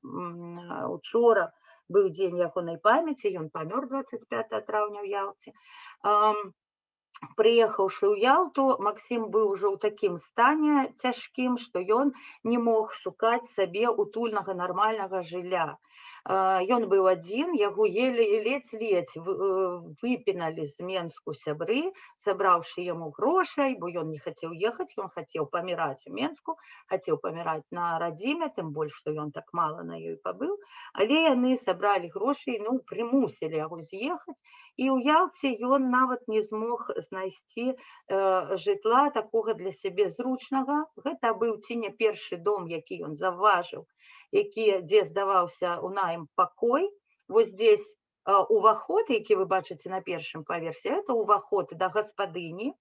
учора быў дзень ягонай памяці, ён памёр 25 траўня ў Ялце. Прыехаўшы ў Ялту, Максім быў ужо ў такім стане цяжкім, што ён не мог шукаць сабе утульнага нармальнага жылля. Ён быў адзін, яго еле ледзь-ледзь выпіналі з Менску сябры, сабраўшы яму грошай, бо ён не хацеў ехаць, ён хацеў паміраць у Менску, хацеў паміраць на радзіме, тым больш, што ён так мала на ёй пабыў. Але яны сабралі грошы, ну, прымусілі яго з'ехаць. І ў Ялце ён нават не змог знайсці жытла такога для сябе зручнага. Гэта быў ці не першы дом, які ён заўважыў, які, дзе здаваўся ў найм пакой. Вось здесь уваход, які вы бачыце на першым паверсе, это уваход да гаспадыні.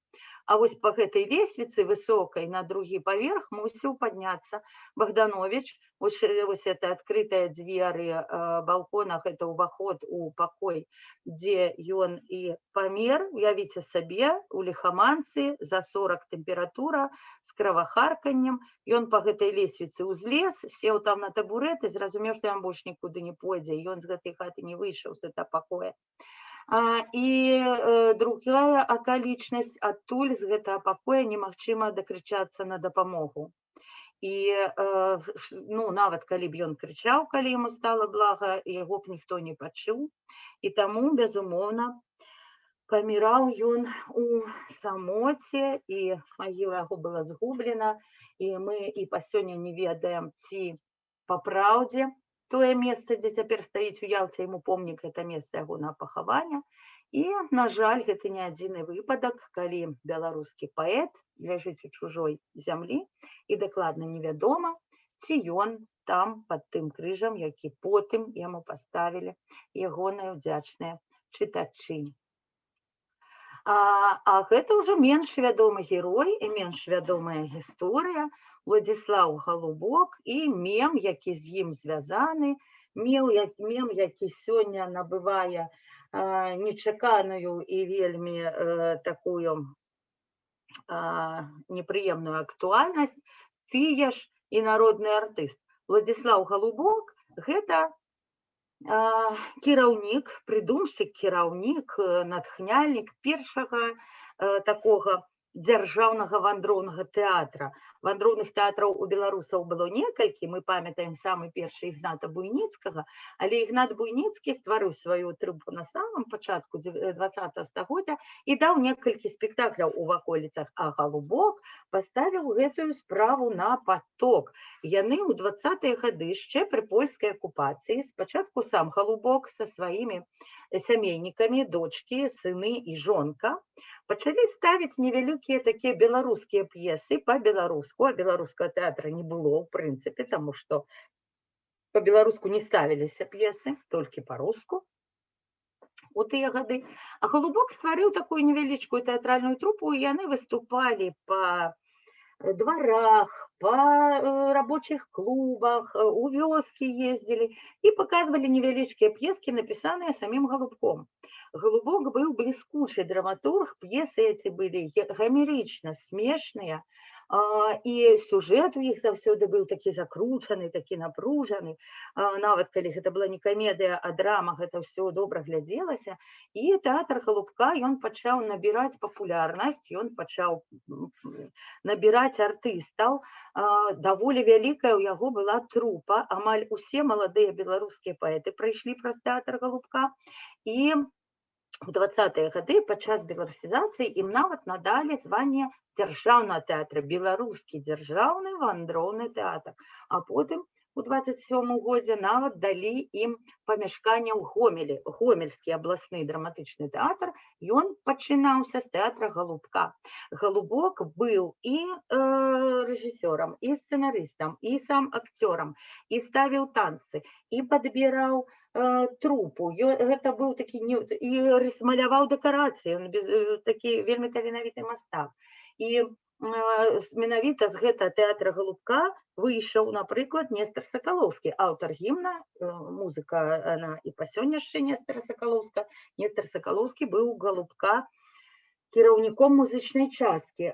А вось па гэтай лесвіцы высокай на другі паверх мусіў падняцца Багдановіч. Вось это адкрытыя дзверы балкона, гэта ўваход у пакой, дзе ён і памер. Уявіце сабе, у ліхаманцы, за 40 тэмпература, з кровахарканнем. Ён па гэтай лесвіцы ўзлез, сеў там на табурэт і зразумеў, што ён больш нікуды не пойдзе. Ён з гэтай хаты не выйшаў, з этого пакоя. І другая акалічнасць: адтуль, з гэтага пакоя, немагчыма дакрычацца на дапамогу. І ну, нават калі б ён крычаў, калі яму стала блага, яго б ніхто не пачуў. І таму, безумоўна, паміраў ён у самоце, і магіла яго была згублена, і мы і па сёння не ведаем, ці па праўдзе тое месца, дзе цяпер стаіць у Ялце яму помнік, гэта месца ягонага пахавання. І, на жаль, гэта не адзіны выпадак, калі беларускі паэт ляжыць у чужой зямлі і дакладна невядома, ці ён там пад тым крыжам, які потым яму паставілі ягоныя ўдзячныя чытачы. А гэта ўжо менш вядомы герой і менш вядомая гісторыя — Уладзіслаў Галубок і мем, які з ім звязаны: Мем, які сёння набывае нечаканую і вельмі такую непрыемную актуальнасць: «Тыя ж і народны артыст». Уладзіслаў Галубок — гэта кіраўнік, прыдумшчык, кіраўнік, натхняльнік першага такога дзяржаўнага вандроўнага тэатра. Вандроўных тэатраў у беларусаў было некалькі, мы памятаем самы першы Ігната Буйніцкага, але Ігнат Буйніцкі стварыў сваю трупу на самым пачатку 20 стагоддзя і даў некалькі спектакляў у ваколіцах, а Галубок паставіў гэтую справу на паток. Яны ў 20-е гады яшчэ пры польскай акупацыі, спачатку сам Галубок са сваімі сямейнікамі, дочкі, сыны і жонка, пачалі ставіць невялікія такія беларускія п'есы па-беларуску, а беларускага тэатра не было ў прынцыпе, таму што па-беларуску не ставіліся п'есы, толькі па-руску у тыя гады. А Галубок стварыў такую невялічкую тэатральную трупу, і яны выступалі па дварах, па рабочых клубах, у вёскі ездзілі і паказвалі невялічкія п'ескі, напісаныя самім Галубком. Галубок быў бліскучы драматург, п'есы эти былі гамерычна смешныя, і сюжэт у іх заўсёды быў такі закручаны, такі напружаны. Нават калі гэта была не камедыя, а драма, гэта ўсё добра глядзелася. І тэатр Галубка, ён пачаў набіраць папулярнасць, ён пачаў набіраць артыстаў. Даволі вялікая ў яго была трупа, амаль усе маладыя беларускія паэты прайшлі праз тэатр Галубка. І у 20-е гады падчас беларусізацыі ім нават надалі званне дзяржаўнага тэатра, беларускі дзяржаўны вандроўны тэатр. А потым у 27 годзе нават далі ім памяшканне ў Гомелі. Гомельскі абласны драматычны тэатр, ён пачынаўся з тэатра Галубка. Галубок быў і рэжысёрам, і сцэнарыстам, і сам акцёрам, і ставіў танцы, і падбіраў трупу. Гэта быў такі не, і маляваў дэкарацыі, ён такі вельмі таленавіты мастак. І менавіта з гэтага тэатра Галубка выйшаў, напрыклад, Нестар Сакалоўскі, аўтар гімна, музыка она і па сёння яшчэ Нестара Сакалоўска. Нестар Сакалоўскі быў у Галубка кіраўніком музычнай часткі.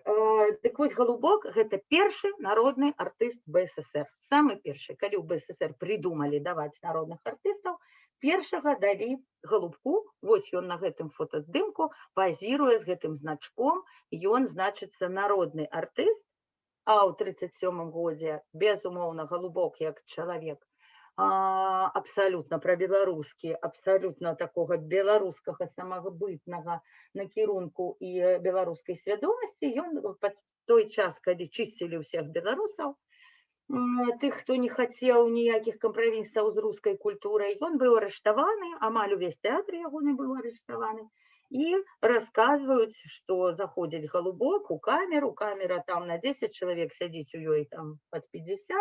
Дык вось, Галубок — гэта першы народны артыст БССР. Самы першы, калі ў БССР прыдумалі даваць народных артыстаў, першага далі Галубку. Вось ён на гэтым фотаздымку пазіруе з гэтым значком, ён, значыцца, народны артыст. А ў 37 годзе, безумоўна, Галубок як чалавек абсалютна прабеларускі, абсалютна такога беларускага самабытнага накірунку і беларускай свядомасці, ён пад той час, калі чысцілі ўсіх беларусаў, тых, хто не хацеў ніякіх кампрамісаў з рускай культурай, ён быў арыштаваны, амаль увесь тэатр ягоны быў арыштаваны. І расказваюць, што заходзіць Галубок у камеру, камера там на 10 чалавек, сядзіць у ёй там пад 50,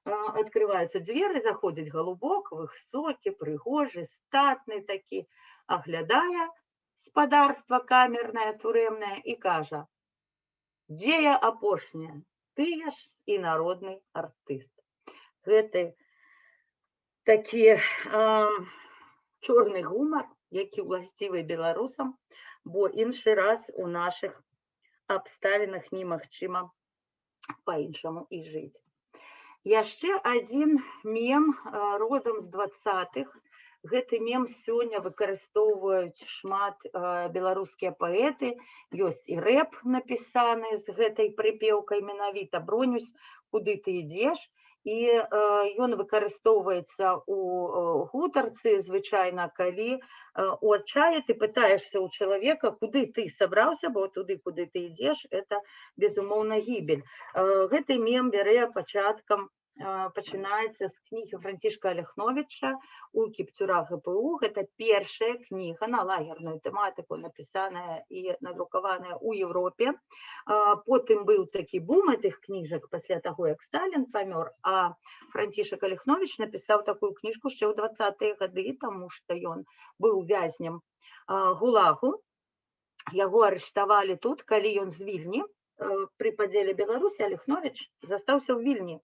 открываюцца дзверы, заходзіць Галубок, высокі, прыгожы, статны такі, аглядае спадарства камернае, турэмнае і кажа: «Дзе я апошняя? Тыя ж і народны артыст». Гэты такі чорны гумар, які ўласцівы беларусам, бо іншы раз у нашых абставінах немагчыма па-іншаму і жыць. Яшчэ адзін мем родам з 20-х. Гэты мем сёння выкарыстоўваюць шмат беларускія паэты. Ёсць і рэп, напісаны з гэтай прыпеўкай менавіта: «Бронюсь, куды ты ідзеш». І ён выкарыстоўваецца у гутарцы, звычайна, калі у адчаі ты пытаешся ў чалавека, куды ты сабраўся, бо туды, куды ты ідзеш, это, безумоўна, гібель. Гэты мем бярэ пачаткам, пачынаецца з кнігі Францішка Аляхновіча «У кіпцюрах ГПУ». Гэта першая кніга на лагерную тэматыку, напісаная і надрукаваная ў Еўропе. Потым быў такі бум гэтых кніжак пасля таго, як Сталін памёр, а Францішак Аляхновіч напісаў такую кніжку яшчэ ў 20-е гады, таму што ён быў вязнем ГУЛАГу. Яго арыштавалі тут, калі ён з Вільні, пры падзеле Беларусі Аляхновіч застаўся ў Вільні.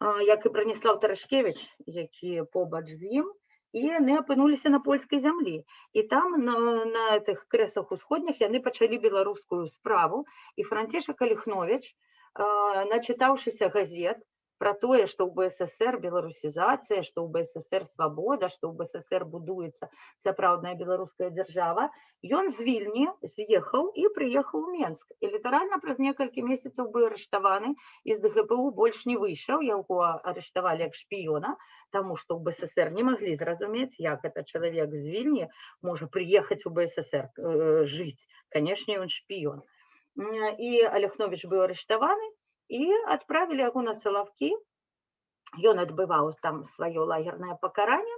Як і Браніслаў Тарашкевіч, які побач з ім, і яны апынуліся на польскай зямлі. І там на гэтых Крэсах Усходніх яны пачалі беларускую справу, і Францішак Аляхновіч, начытаўшыся газет пра тое, што ў БССР беларусізацыя, што ў БССР свабода, што ў БССР будуецца сапраўдная беларуская дзяржава, ён з Вільні з'ехаў і прыехаў у Менск. І літаральна праз некалькі месяцаў быў арыштаваны і з ДГПУ больш не выйшаў, яго арыштавалі як шпіёна, таму што ў БССР не маглі зразумець, як это чалавек з Вільні можа прыехаць у БССР жыць. Канешне, ён шпіён. І Аляхновіч быў арыштаваны, і адправілі яго на Салаўкі. Ён адбываў там сваё лагернае пакаранне,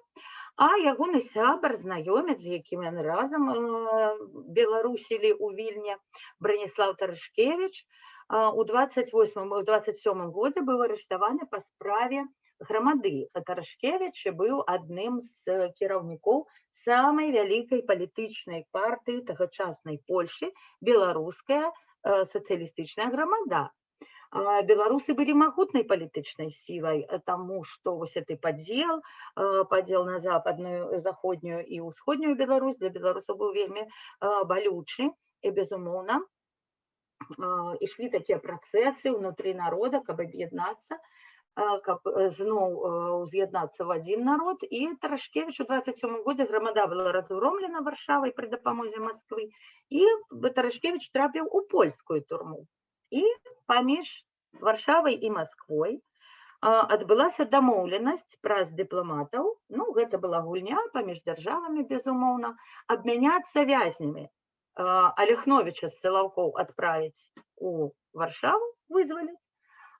а ягоны сябар, знаёмец, з якім яны разам беларусілі ў Вільні, Браніслаў Тарашкевіч, у 28, у 27 годзе быў арыштаваны па справе Грамады. Тарашкевіч быў адным з кіраўнікоў самай вялікай палітычнай партыі тагачаснай Польшы «Беларуская сацыялістычная грамада». Беларусы былі магутнай палітычнай сілай, таму што вось гэты падзел на западную, заходнюю і ўсходнюю Беларусь для беларусаў быў вельмі балючы, і, безумоўна, ішлі такія працэсы ўнутры народа, каб аб'яднацца, каб зноў уз'яднацца в адзін народ. І Тарашкевіч, у 27 годзе Грамада была разгромлена Варшавай пры дапамозе Масквы, і Тарашкевіч трапіў у польскую турму. І паміж Варшавай і Масквой адбылася дамоўленасць праз дыпламатаў, ну, гэта была гульня паміж дзяржавамі, безумоўна, абмяняцца вязнямі. Аляхновіча з Салаўкоў адправіць у Варшаву, вызваліць,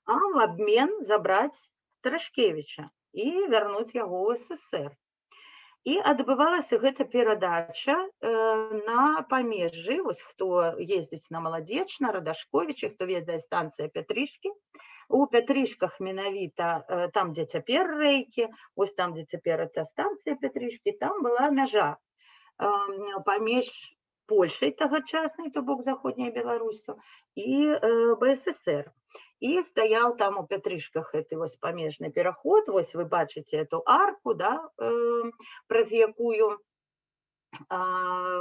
а в обмен забраць Тарашкевіча і вярнуць яго ў СССР. І адбывалася гэта перадача на памежжы, вось хто ездзіць на Маладзечна, Радашковічы, хто ведае, станцыя Пятрышкі. У Пятрышках менавіта, там, дзе цяпер рэйкі, вось там, дзе цяпер эта станцыя Пятрышкі, там была мяжа паміж Польшай тагачаснай, то бок заходняй Беларуссю, і БССР. І стаяў там у Пятрышках гэты вось памежны пераход, вось вы бачыце эту арку, да, праз якую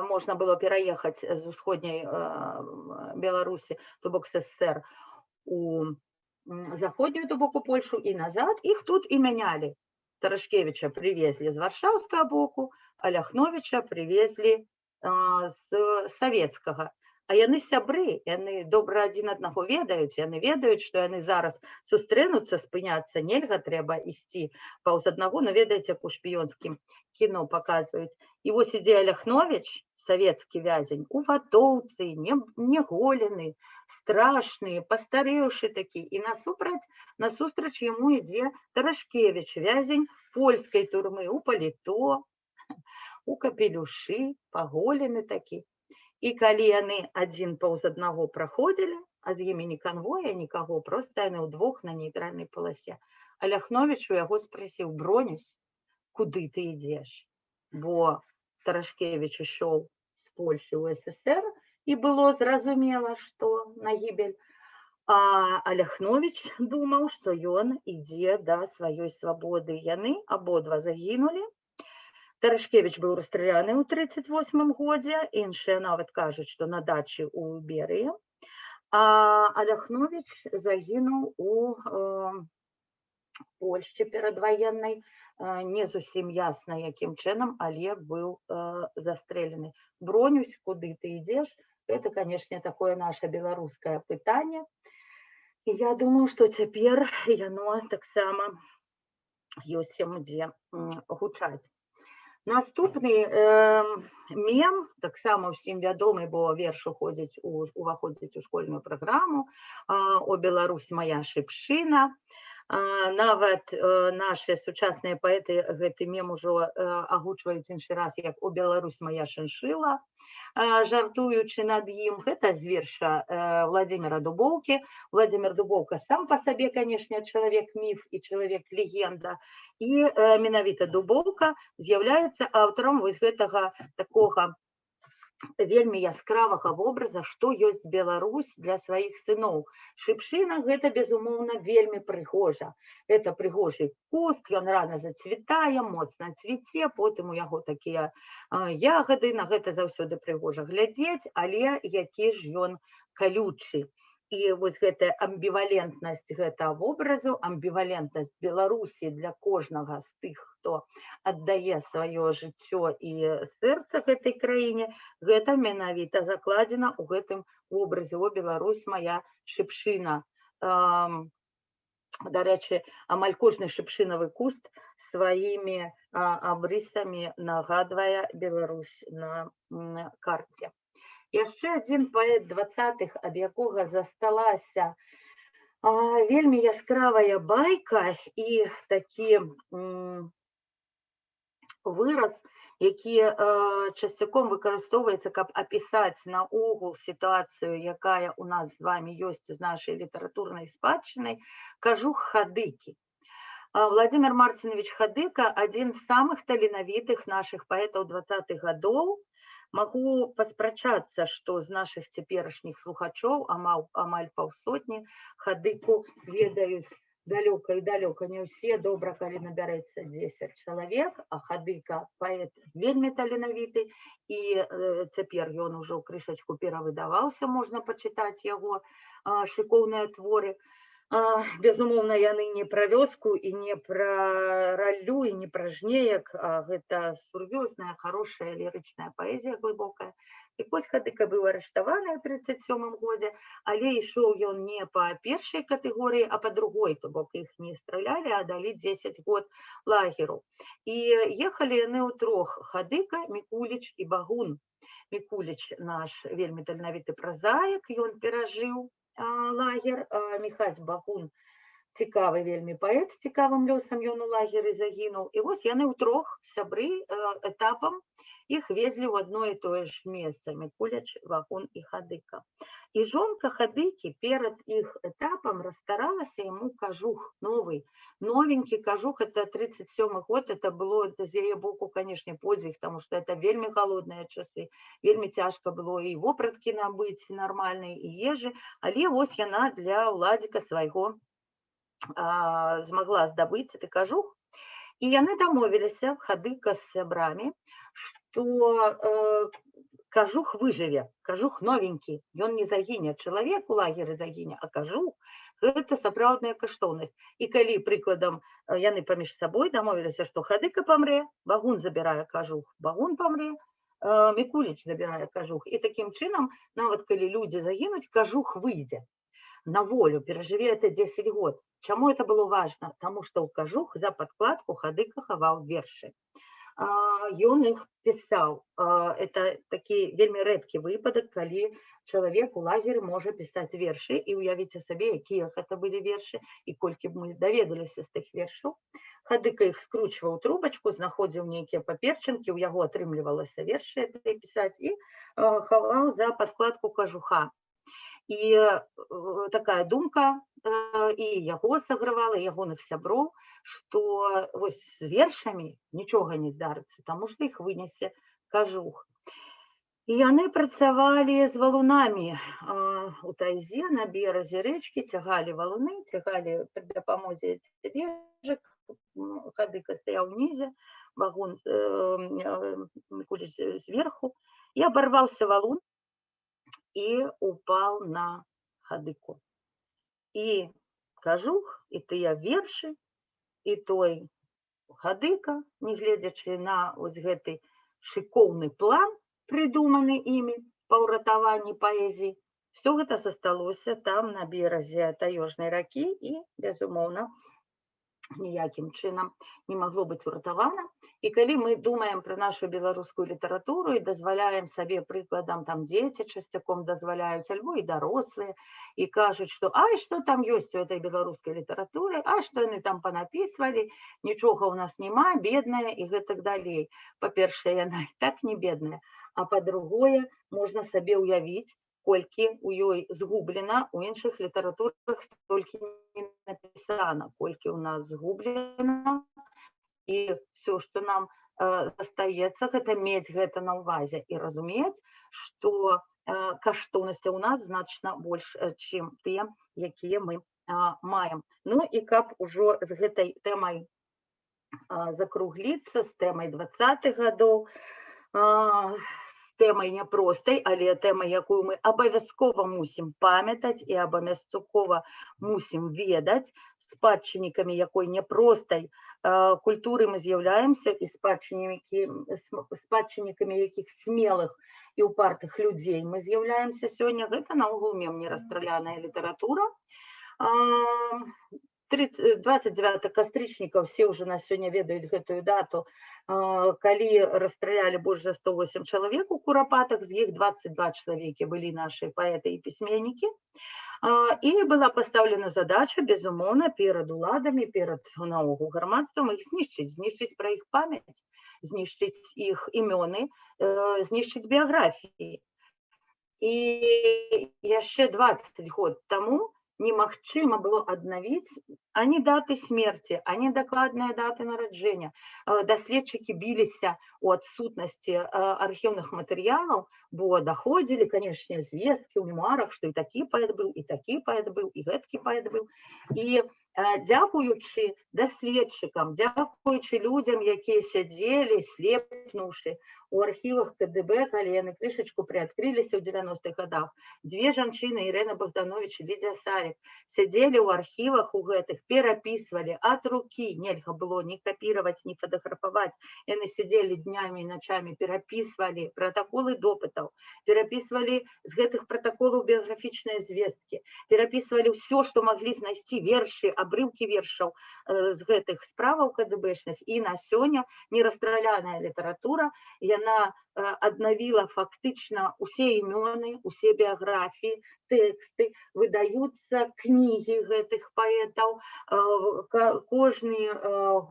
можна было пераехаць з усходняй Беларусі, то бок СССР, у заходнюю, то бок у Польшу, і назад. Іх тут і мянялі. Тарашкевіча прывезлі з варшаўскага боку, Аляхновіча прывезлі з савецкага. А яны сябры, яны добра адзін аднаго ведаюць, яны ведаюць, што яны зараз сустрэнуцца, спыняцца нельга, трэба ісці паўз аднаго, но ведаеце, як у шпіёнскім кіно паказваюць. І вось ідзе Аляхновіч, савецкі вязень, у ватоўцы, не голены, страшны, пастарэўшы такі, і насустрач яму ідзе Тарашкевіч, вязень польскай турмы, у паліто, у капелюшы, паголены такі. І калі яны адзін паўз аднаго праходзілі, а з імі ні канвоя, нікаго, проста яны ўдвох на нейтральнай паласе. Аляхновіч у яго спрасіў: «Бронюсь, куды ты ідзеш?» Бо Тарашкевіч ішоў з Польшы ў СССР, і было зразумела, што на гібель. А Аляхновіч думаў, што ён ідзе да сваёй свабоды. Яны абодва загінулі. Тарашкевіч быў расстраляны ў 38 годзе, іншыя нават кажуць, што на дачы ў Берыі. А Аляхновіч загінуў у Польшчы перадваеннай, не зусім ясна, якім чынам, але быў застрэлены. «Бронюсь, куды ты ідзеш?» Это, канешне, такое наше беларускае пытанне. І я думаю, што цяпер яно таксама ёсць яму дзе гучаць. Наступны мем, таксама ўсім вядомы, бо верш уваходзіць у школьную праграму, «О Беларусь, моя шыпшына». Нават нашыя сучасныя паэты гэты мем ужо агучваюць іншы раз як «О Беларусь, моя шыншыла», жартуючы над ім. Гэта з верша Владимира Дубоўкі. Владимир Дубоўка сам па сабе, канешне, чалавек міф і чалавек легенда. І менавіта Дубоўка з'яўляецца аўтарам вось гэтага такога Вельмі яскравага вобраза, што ёсць Беларусь для сваіх сыноў. Шыпшына — гэта, безумоўна, вельмі прыгожа. Это прыгожы куст, ён рана зацвітае, моцна цвіце, потым у яго такія ягады, на гэта заўсёды прыгожа глядзець, але які ж ён калючы. І вось гэтая амбівалентнасць гэтага вобразу, амбівалентнасць Беларусі для кожнага з тых, хто аддае сваё жыццё і сэрца гэтай краіне, гэта менавіта закладзена ў гэтым вобразе: «О, Беларусь моя шыпшына». Дарэчы, амаль кожны шыпшынавы куст сваімі абрысамі нагадвае Беларусь на карце. Яшчэ адзін паэт 20-х, ад якога засталася вельмі яскравая байка і такі выраз, які часцяком выкарыстоўваецца, каб апісаць наогул сітуацыю, якая у нас з вами ёсць з нашай літаратурнай спадчынай: кажух Хадыкі. Владимир Марцинович Хадыка — адзін з самых таленавітых нашых паэтаў 20-х гадоў. Магу паспрачацца, што з нашых цяперашніх слухачоў амаль паўсотні Хадыку ведаюць далёка і далёка не ўсе. Добра, калі набярэцца 10 чалавек, а Хадыка — паэт вельмі таленавіты, і цяпер ён ужо крышачку перавыдаваўся, можна пачытаць яго шыкоўныя творы. Безумоўна, яны не пра вёску і не пра раллю і не пра жнеек, а гэта сур'ёзная, хорошая лірычная паэзія, глыбокая. І вось Хадыка быў арыштаваны ў 37 годзе, але ішоў ён не па першай катэгорыі, а па другой, то бок іх не стралялі, а далі 10 год лагеру. І ехалі яны ўтрох: Хадыка, Мікуліч і Багун. Мікуліч — наш вельмі таленавіты празаік, ён перажыў лагер, а Міхась Багун — цікавы вельмі паэт з цікавым лёсам, ён у лагеры загінуў. І вось яны ўтрох, сябры, этапам іх везлі ў адно і тое ж месца: Мікуліч, Багун і Хадыка. І жонка Хадыкі перад іх этапам расстаралася яму кажух новы, новенькі кажух. Это 37 год, это было з яе боку, конечно, подзвіг, потому что это вельмі галодныя часы, вельмі цяжка было і вопраткі набыць нармальнай, і ежы, але вось яна для Уладзіка свайго змагла здабыць гэты кажух. І яны дамовіліся, Хадыка з сябрамі, што кажух выжыве, кажух новенькі, ён не загіне. Чалавек у лагеры загіне, а кажух — гэта сапраўдная каштоўнасць. І калі, прыкладам, яны паміж сабой дамовіліся, што Хадыка памрэ, Багун забірае кажух, Багун памрэ, Мікуліч забірае кажух. І такім чынам, нават калі людзі загінуць, кажух выйдзе на волю, перажыве это 10 год. Чаму это было важно? Таму што ў кажух за падкладку Хадыка хаваў вершы. Ён іх пісаў. Это такі вельмі рэдкі выпадак, калі чалавек у лагеры можа пісаць вершы, і уявіце сабе, якія гэта былі вершы і колькі б мы даведаліся з тых вершаў. Хадыка іх скручваў трубачку, знаходзіў нейкія паперчынкі, у яго атрымлівалася вершы пісаць, і хаваў за падкладку кажуха. І такая думка і яго сагравала, ягоных сяброў, што вось з вершамі нічога не здарыцца, таму што іх вынесе кажух. І яны працавалі з валунамі у тайзе на беразе рэчкі, цягалі валуны, цягалі пры дапамозе цялежак. Хадыка стаяў унізе, Багун, Мікуліч зверху, і абарваўся валун і упал на Хадыку. І кажух, і тыя вершы, і той Хадыка, нягледзячы на ось гэты шыкоўны план, прыдуманы імі па ўратаванні паэзіі, всё гэта засталося там, на беразе таежнай ракі, і, безумоўна, ніякім чынам не магло быць уратавана. І калі мы думаем пра нашу беларускую літаратуру і дазваляем сабе, прыкладам, там дзеці часцяком дазваляюць, альбо і дарослыя, і кажуць, што ай, што там ёсць у этой беларускай літаратуры, а што яны там панапісвалі, нічога ў нас няма, бедная і гэтак далей. Па-першае, яна і так не бедная, а па-другое, можна сабе ўявіць, колькі ў ёй згублена, у іншых літаратурах столькі не напісана, колькі ў нас згублена, і всё, што нам застаецца, гэта мець гэта на ўвазе і разумець, што каштоўнасці ў нас значна больш, чым тыя, якія мы маем. Ну і каб ужо з гэтай тэмай закругліцца, з тэмай 20-х гадоў, з тэмай няпростай, але тэмай, якую мы абавязкова мусім памятаць і абавязкова мусім ведаць, спадчыннікамі якой няпростай культуры мы з'яўляемся і спадчыннікамі якіх смелых і упартых людзей мы з'яўляемся сёння. Гэта наогул мем «Нерасстраляная літаратура». 29 кастрычніка, все ўжо на сёння ведаюць гэтую дату, калі расстралялі больш за 108 чалавек у Курапатах, з іх 22 чалавекі былі нашы паэты і пісьменнікі. І была пастаўлена задача, безумоўна, перад уладамі, перад наогул грамадствам іх знішчыць, знішчыць пра іх памяць, знішчыць іх імёны, знішчыць біяграфіі. І яшчэ 20 год таму немагчыма было аднавіць ані даты смерці, ані дакладныя даты нараджэння. Даследчыкі біліся у адсутнасці архіўных матэрыялаў, бо даходзілі, канешне, звесткі ў мемуарах, што і такі паэт быў, і такі паэт быў, і гэткі паэт быў. І дзякуючы даследчыкам, дзякуючы людзям, якія сядзелі, слепнуўшы у архівах КДБ, калі яны крышачку прыадкрыліся ў 90-х годах, дзве жанчыны, Ірена Богданович і Лідзія Савік, сядзелі ў архівах у гэтых, перапісвалі ад рукі, нельга было ні капіраваць, ні фатаграфаваць. Яны сядзелі днямі і начамі, перапісвалі пратаколы допытаў, перапісвалі з гэтых пратаколаў біяграфічныя звесткі, перапісвалі ўсё, што маглі знайсці, вершы, абрыўкі вершаў з гэтых справаў КДБшных. І на сёння «Нерасстраляная літаратура», яна аднавіла фактычна усе імёны, усе біяграфіі, тэксты, выдаюцца кнігі гэтых паэтаў. Кожны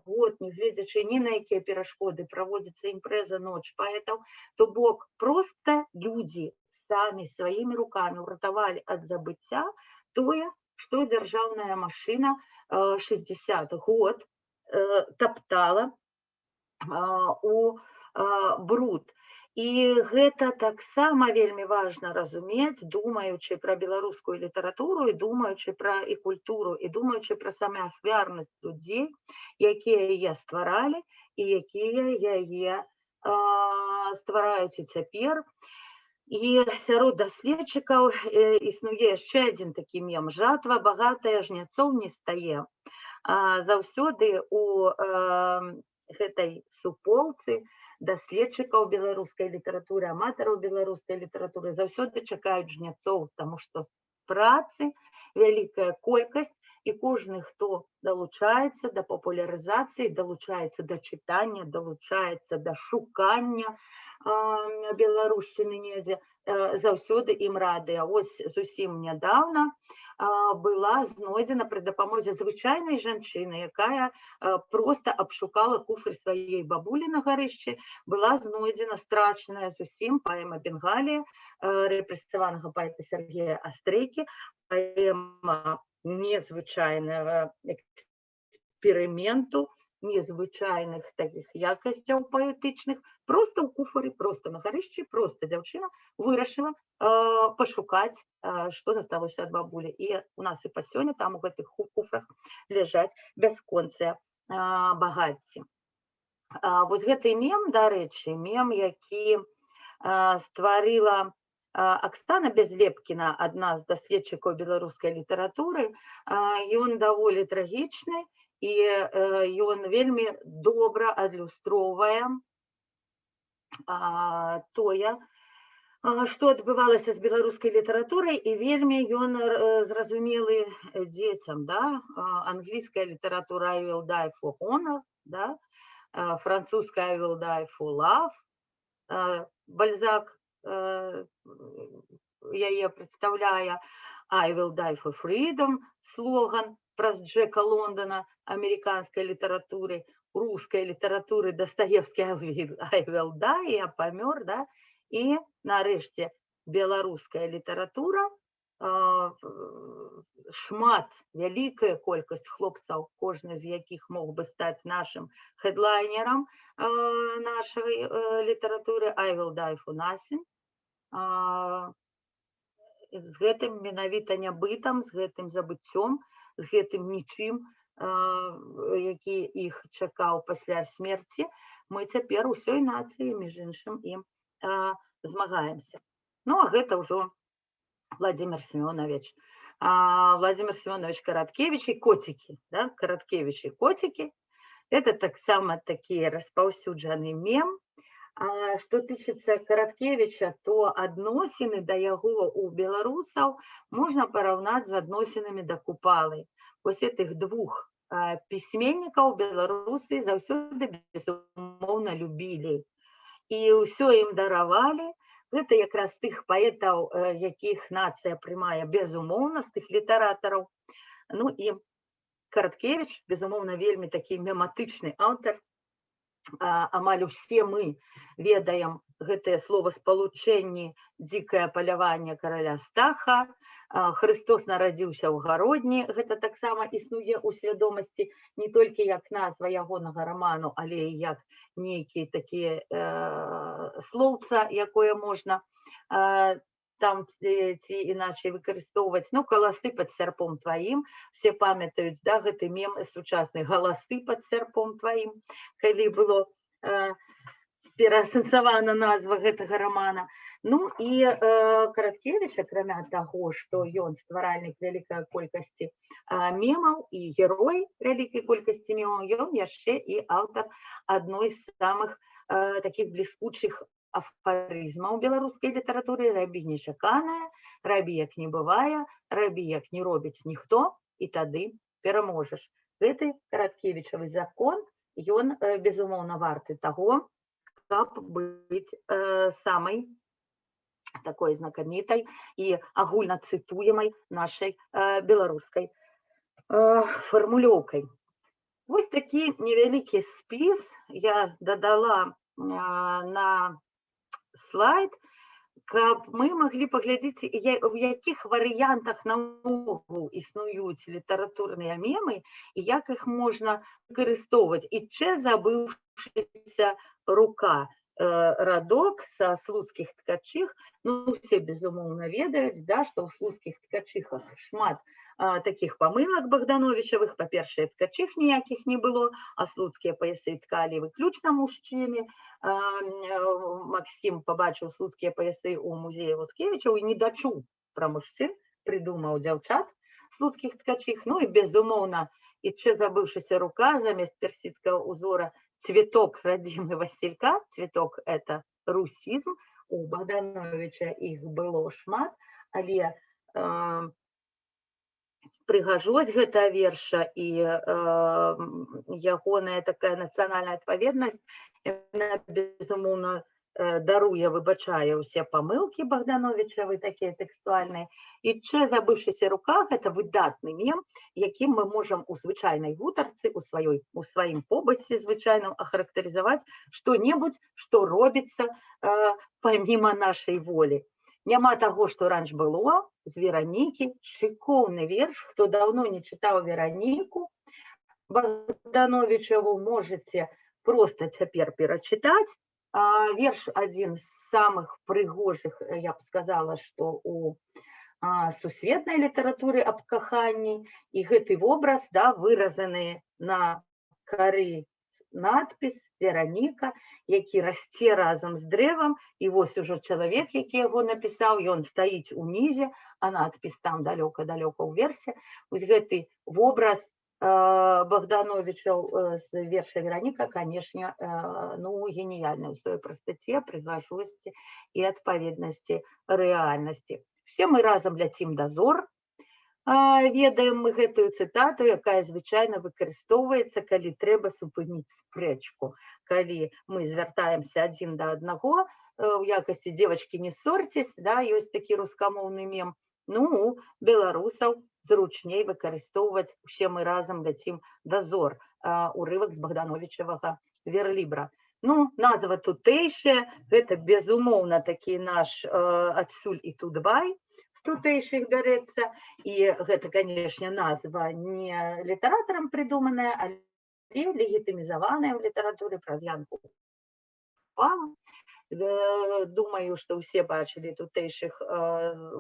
год, нягледзячы ні на якія перашкоды, праводзіцца імпрэза «Ноч паэтаў». То бок проста людзі самі сваімі рукамі ўратавалі ад забыцця тое, што дзяржаўная машына 60 год таптала у бруд. І гэта таксама вельмі важна разумець, думаючы пра беларускую літаратуру і думаючы пра і культуру, і думаючы пра самаахвярнасць людзей, якія яе стваралі і якія яе ствараюць і цяпер. І сярод даследчыкаў існуе яшчэ адзін такі мем: «Жатва багатая, жняцоў не стае». Заўсёды у гэтай суполцы даследчыкаў беларускай літаратуры, аматараў беларускай літаратуры заўсёды чакаюць жняцоў, таму што працы вялікая колькасць, і кожны, хто далучаецца да папулярызацыі, далучаецца да чытання, далучаецца да шукання беларушчыны недзе, заўсёды ім рады. А ось зусім нядаўна была знойдзена пры дапамозе звычайнай жанчыны, якая проста абшукала куфры сваёй бабулі на гарышчы, была знойдзена страчаная зусім паэма «Бенгалія» рэпрэсаванага паэта Сяргея Астрэйкі, паэма незвычайнага эксперыменту, незвычайных такіх якасцяў паэтычных, проста ў куфары, проста на гарышчы, проста дзяўчына вырашыла пашукаць, што засталося ад бабулі. І у нас і па сёння там у гэтых куфрах ляжаць бясконцыя багацці. Вось гэты мем, дарэчы, мем, які стварыла Аксана Бязлепкіна, адна з даследчыкаў беларускай літаратуры, ён даволі трагічны і ён вельмі добра адлюстроўвае тое, што адбывалася з беларускай літаратурай, і вельмі ён зразумелы дзецям, да? Англійская літаратура «I will die for honor», да? Французская «I will die for love», Бальзак яе прадстаўляе, «I will die for freedom», слоган праз Джека Лондона амерыканскай літаратуры, рускай літаратуры Дастаеўскі «I will die», я памёр, да? І нарэшце беларуская літаратура Шмат, вялікая колькасць хлопцаў, кожны з якіх мог бы стаць нашым хедлайнерам нашай літаратуры «I will die for nothing». З гэтым менавіта нябытам, з гэтым забыццём, з гэтым нічым, які іх чакаў пасля смерці, мы цяпер усёй нацыі, між іншым, і змагаемся. Ну, а гэта ўжо Владимир Семенович. Владимир Семенович Караткевич и котики. Да? Караткевич и котики. Это таксама такі распаўсюджаны мем. Што тычыцца Караткевіча, то адносіны да яго у беларусаў можна параўнаць з адносінамі да Купалы. Вось гэтых двух пісьменнікаў беларусы заўсёды безумоўна любілі. І ўсё ім даравалі. Гэта якраз тых паэтаў, якіх нацыя прымае безумоўна, з тых літаратараў. Ну і Караткевіч, безумоўна, вельмі такі мематычны аўтар. Амаль усе мы ведаем гэтае словаспалучэнні «дзікае паляванне караля Стаха», «Хрыстос нарадзіўся ў Гародні», гэта таксама існуе ў свядомасці не толькі як назва ягонага раману, але і як нейкія такія слоўца, якое можна там ці іначай выкарыстоўваць. Ну, «Каласы пад сярпом тваім», все памятаюць, да, гэты мем сучасны «галасы пад сярпом тваім», калі было пераасэнсавана назва гэтага рамана. Ну і Караткевіч, акрамя таго, што ён стваральнік вялікай колькасці мемаў і герой вялікай колькасці мемаў, ён яшчэ і аўтар адной з самых такіх бліскучых афарызмаў беларускай літаратуры: «Рабі нечаканае, рабі, як не бывае, рабі, як не робіць ніхто, і тады пераможаш». Гэты караткевічавы закон, ён безумоўна варты таго, каб быць самай такой знакамітай і агульна цытуемай нашай беларускай фармулёўкай. Вось такі невялікі спіс я дадала на слайд, каб мы маглі паглядзець, у якіх варыянтах наогул існуюць літаратурныя мемы і як іх можна выкарыстоўваць. «Ічэ забыўшыся рука». Радок са «Слуцкіх ткачых». Ну, все, безумоўна, ведаюць, да, што ў «Слуцкіх ткачыхах» шмат такіх памылак багдановічавых. Па-першае, ткачых ніякіх не было, а слуцкія паясы ткалі выключна мужчыны. Максім пабачыў слуцкія паясы ў музеі Луцкевічаў і не дачуў пра мужчын, прыдумаў дзяўчат слуцкіх ткачых. Ну і, безумоўна, «Ічэ забыўшыся рука», замест персидского узора цветок радзімы василька. Цветок — это русізм. У Багдановіча іх было шмат, але прыгажосць гэтага верша і ягоная такая нацыянальная адпаведнасць, яна, безумоўна, даруе, выбачае ўсе памылкі багдановічавы, такія тэкстуальныя. «Ічэ забыўшыся рука» — гэта выдатны мем, якім мы можам у звычайнай гутарцы, у сваім побыце звычайным ахарактарызаваць што-небудзь, што робіцца помимо нашай волі. «Няма таго, што раньш было» з «Веранікі», шыкоўны верш. Хто даўно не чытаў «Вераніку» Багдановічаву, можаце проста цяпер перачытаць. Верш адзін з самых прыгожых, я б сказала, што у сусветнай літаратуры аб каханні, і гэты вобраз, да, выразаны на кары надпіс «Вераніка», які расце разам з дрэвам, і вось ужо чалавек, які яго напісаў, ён стаіць унізе, а надпіс там далёка-далёка ўверсе. Вось гэты вобраз Багдановічаў з верша «Вераніка», канешне, ну, геніяльны ў сваёй прастаце, прыгажосці і адпаведнасці рэальнасці. «Все мы разам ляцім да зор». Ведаем мы гэтую цытату, якая звычайна выкарыстоўваецца, калі трэба супыніць спрэчку. Калі мы звяртаемся адзін да аднаго ў якасці «девочки, не ссорьтесь», да, ёсць такі рускамоўны мем. Ну, у беларусаў зручней выкарыстоўваць «Усе мы разам ляцім да зор», урывак з багдановічавага верлібра. Ну, назва «Тутэйшая», гэта, безумоўна, такі наш адсюль і тутбай. Тутэйшых бярэцца. І гэта, канешне, назва не літаратарам прыдуманая, але легітымізаваная ў літаратуры праз Янку Купалу. Думаю, што ўсе бачылі Тутэйшых,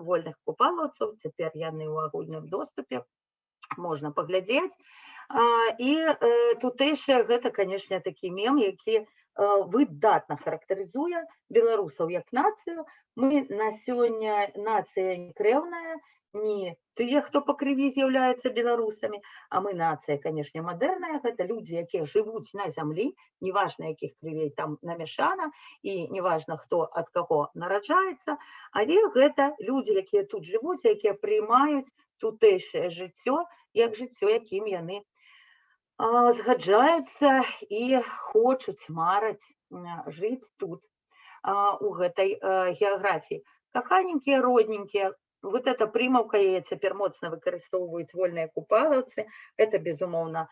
вольных купалаўцаў, цяпер яны ў агульным доступе, можна паглядзець. І тутэйшыя — гэта, канешне, такі мем, які выдатна характарызуе беларусаў як нацыю. Мы на сёння нацыя не крэўная, не тыя, хто па крыві з'яўляюцца беларусамі, а мы нацыя, канешне, мадэрная, гэта людзі, якія жывуць на зямлі, неважна, якіх крывей там намяшана, і неважна, хто ад каго нараджаецца, але гэта людзі, якія тут жывуць, якія прыймаюць тутэйшае жыццё як жыццё, якім яны згаджаюцца і хочуць, мараць жыць тут, у гэтай геаграфіі. Каханенькія, родненькія, вот эта прымаўка, яе цяпер моцна выкарыстоўваюць вольныя купалаўцы. Это, безумоўна,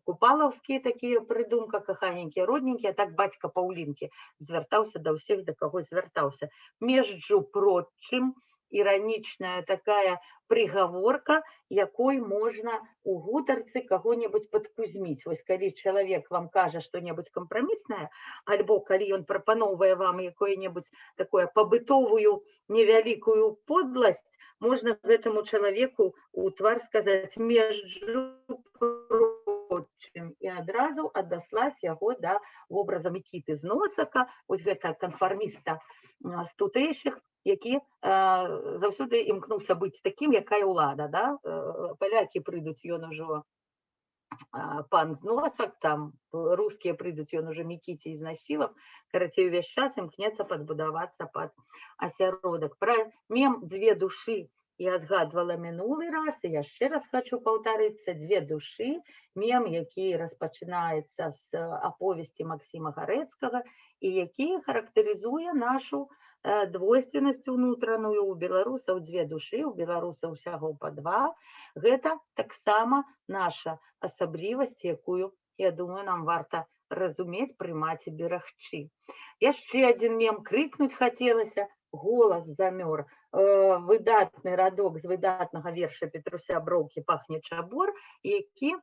купалаўскі такія прыдумка: каханенькія, родненькія. Так бацька Паўлінкі звяртаўся да ўсіх, да каго звяртаўся. Между прочим, іранічная такая прыгаворка, якой можна у гутарцы каго-небудзь падкузьміць. Вось калі чалавек вам кажа што-небудзь кампраміснае, альбо калі ён прапаноўвае вам якое-небудзь такое пабытовую невялікую подласць, можна гэтаму чалавеку ў твар сказаць «между прочим» і адразу адаслаць яго да вобраза Мікіты Зносака, вось гэта канфарміста з Тутэйшых, які заўсёды імкнуўся быць такім, якая ўлада, да? Палякі прыйдуць, ён ужо пан Зносак, там рускія прыйдуць, ён уже Мікіці Ізнасілаў, карацей, увесь час імкнецца падбудавацца пад асяродак. Пра мем «Дзве душы» я згадвала мінулы раз і яшчэ раз хочу паўтарыцца: «Дзве душы», мем, які распачынаецца з аповесці Максіма Гарэцкага і які характарызуе нашу двойственнасць унутраную: у беларусаў дзве душы, у беларусаў усяго па два. Гэта таксама наша асаблівасць, якую, я думаю, нам варта разумець, прымаць і берагчы. Яшчэ адзін мем: «Крыкнуць хацелася, голас замёр». Выдатны радок з выдатнага верша Петруся Броўкі «Пахне чабор», які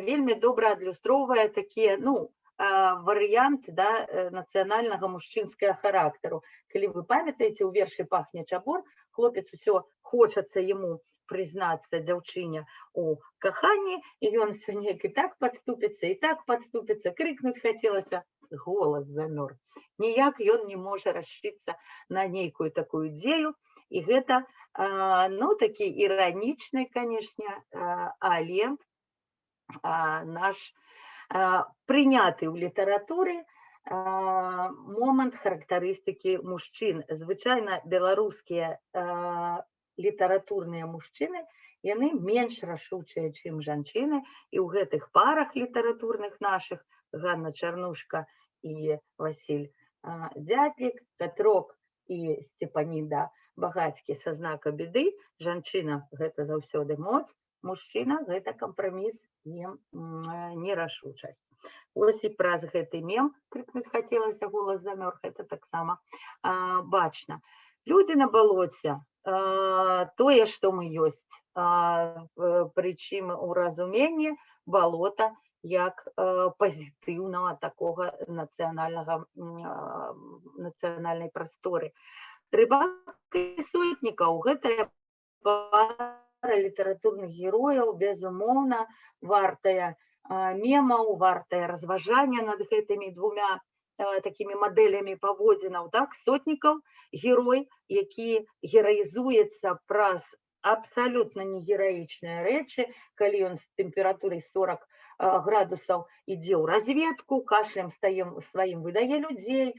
вельмі добра адлюстроўвае такія, ну, варыянт, да, нацыянальнага мужчынскага характару. Калі вы памятаеце, у вершы «Пахне чабор» хлопец, усё хочацца яму прызнацца дзяўчыне у каханні, і ён всё неяк і так падступіцца, і так падступіцца: «Крыкнуць хацелася, голас замёр». Ніяк ён не можа рашыцца на нейкую такую дзею, і гэта, ну, такі іранічны, канешне, але наш прыняты ў літаратуры момант характарыстыкі мужчын. Звычайна беларускія літаратурныя мужчыны, яны менш рашучыя, чым жанчыны, і ў гэтых парах літаратурных нашых Ганна Чарнушка і Васіль Дзятлік, Пятрок і Сцепаніда Багацькі са «Знака беды», жанчына — гэта заўсёды моц, мужчына — гэта кампраміс і нерашучасць. Ось і праз гэты мем «Крыкнуць хацелася, голас замёр» гэта таксама бачна. Людзі на балоце, тое, што мы ёсць, прычым у разуменні балота як пазітыўнага такога нацыянальнага нацыянальнай прасторы. Рыбак і Сотнікаў — гэтая пара літаратурных герояў, безумоўна, вартая мемаў, вартая разважання над гэтымі двумя такімі мадэлямі паводзінаў. Так, Сотнікаў — герой, які гераізуецца праз абсалютна негераічныя рэчы, калі ён з тэмпературай 40 градусаў ідзе ў разведку, кашлем стаем сваім выдае людзей,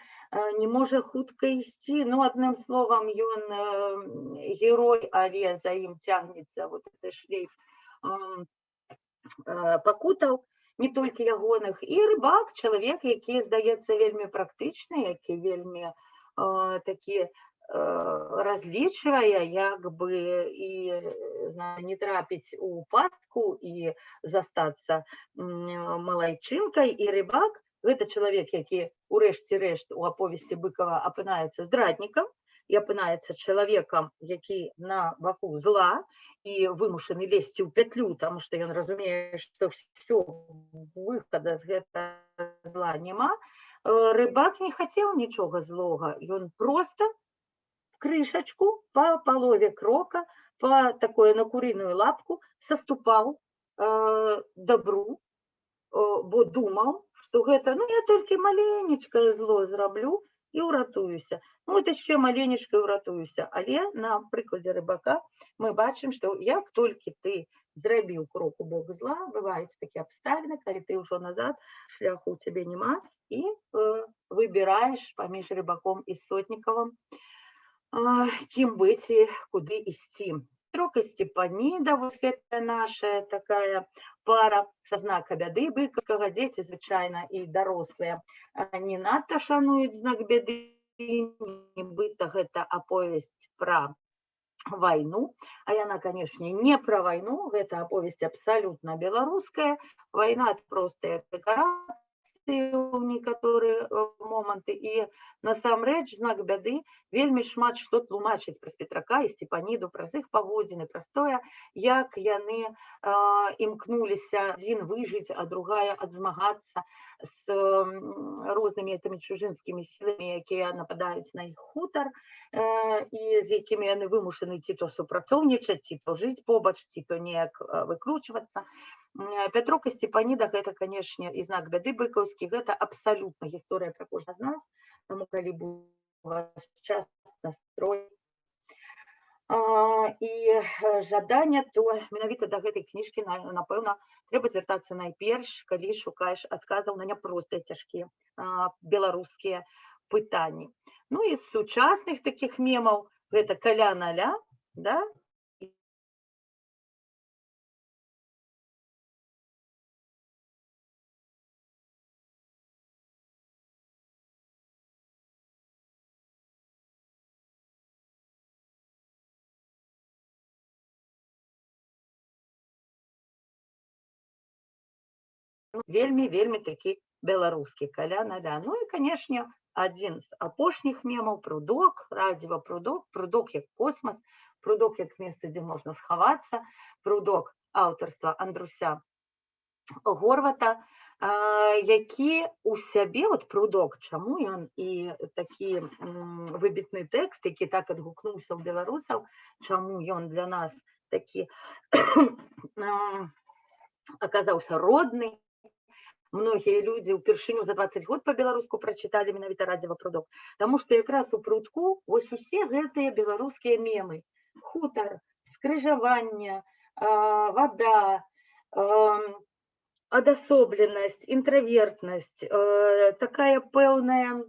не можа хутка ісці. Ну, адным словам, ён герой, але за ім цягнецца вот этот шлейф пакутаў, не толькі ягоных. І Рыбак — чалавек, які, здаецца, вельмі практычны, які вельмі такі разлічвае, як бы і не трапіць у пастку і застацца малайчынкай. І Рыбак — гэта чалавек, які урэшце рэшт у аповесці Быкова апынаецца здраднікам. і апынаецца чалавекам, які на баку зла і вымушаны лезці ў пятлю, таму што ён разумее, што всё, выхада з гэтага зла няма. Рыбак не хацеў нічога злога, ён проста крышачку па палове крока, па такое на курыную лапку саступаў добру, бо думаў, што гэта, ну, я толькі маленечкае зло зраблю і ўратуюся. Ну, вот яшчэ маленечка і ўратуюся. Але на прыкладзе рыбака мы бачым, што як толькі ты зрабіў крок у бок зла, бываюць такія абставіны, калі ты ўжо назад шляху ў цябе няма і выбіраеш паміж рыбаком і Сотнікавым, кім быць і куды ісці. Пятрок і Сцепаніда, вось гэта наша такая пара са знака бяды быкаўскага. Дзеці, звычайна, і дарослыя не надта шануюць знак бяды, нібыта гэта аповесць пра вайну, а яна, канешне, не пра вайну, гэта аповесць абсалютна беларуская, вайна простая дэкарацыя ў некаторыя моманты, і насамрэч знак бяды вельмі шмат што тлумачыць праз Петрака і Сцепаніду, праз іх паводзіны, праз тое, як яны імкнуліся адзін выжыць, а другая адзмагацца з рознымі гэтымі чужынскімі сіламі, якія нападаюць на іх хутар, і з якімі яны вымушаны ці то супрацоўнічаць, ці то жыць побач, ці то неяк выкручвацца. Пятрок і Сцепаніда гэта, канешне, і знак бяды быкаўскі, гэта абсалютна гісторыя пра кожнага з нас, таму калі будзе у вас час, настрой і жаданне, то менавіта да гэтай кніжкі, напэўна, трэба звяртацца найперш, калі шукаеш адказаў на няпростыя, цяжкія беларускія пытанні. Ну і з сучасных такіх мемаў гэта каля-наля, да? Вельмі, вельмі такі беларускі каля-наля. Ну і, канешне, адзін з апошніх мемаў Прудок, Радзіва Прудок, Прудок як космас, Прудок як месца, дзе можна схавацца, Прудок аўтарства Андруся Горвата, які у сябе, вот Прудок, чаму ён і такі выбітны тэкст, які так адгукнуўся ў беларусаў, чаму ён для нас такі аказаўся родны. Многія людзі ўпершыню за 20 год па-беларуску прачыталі менавіта Радзіва Прудок. Таму што якраз у Прудку вось усе гэтыя беларускія мемы. Хутар, скрыжаванне, вада, адасобленасць, інтравертнасць, такая пэўная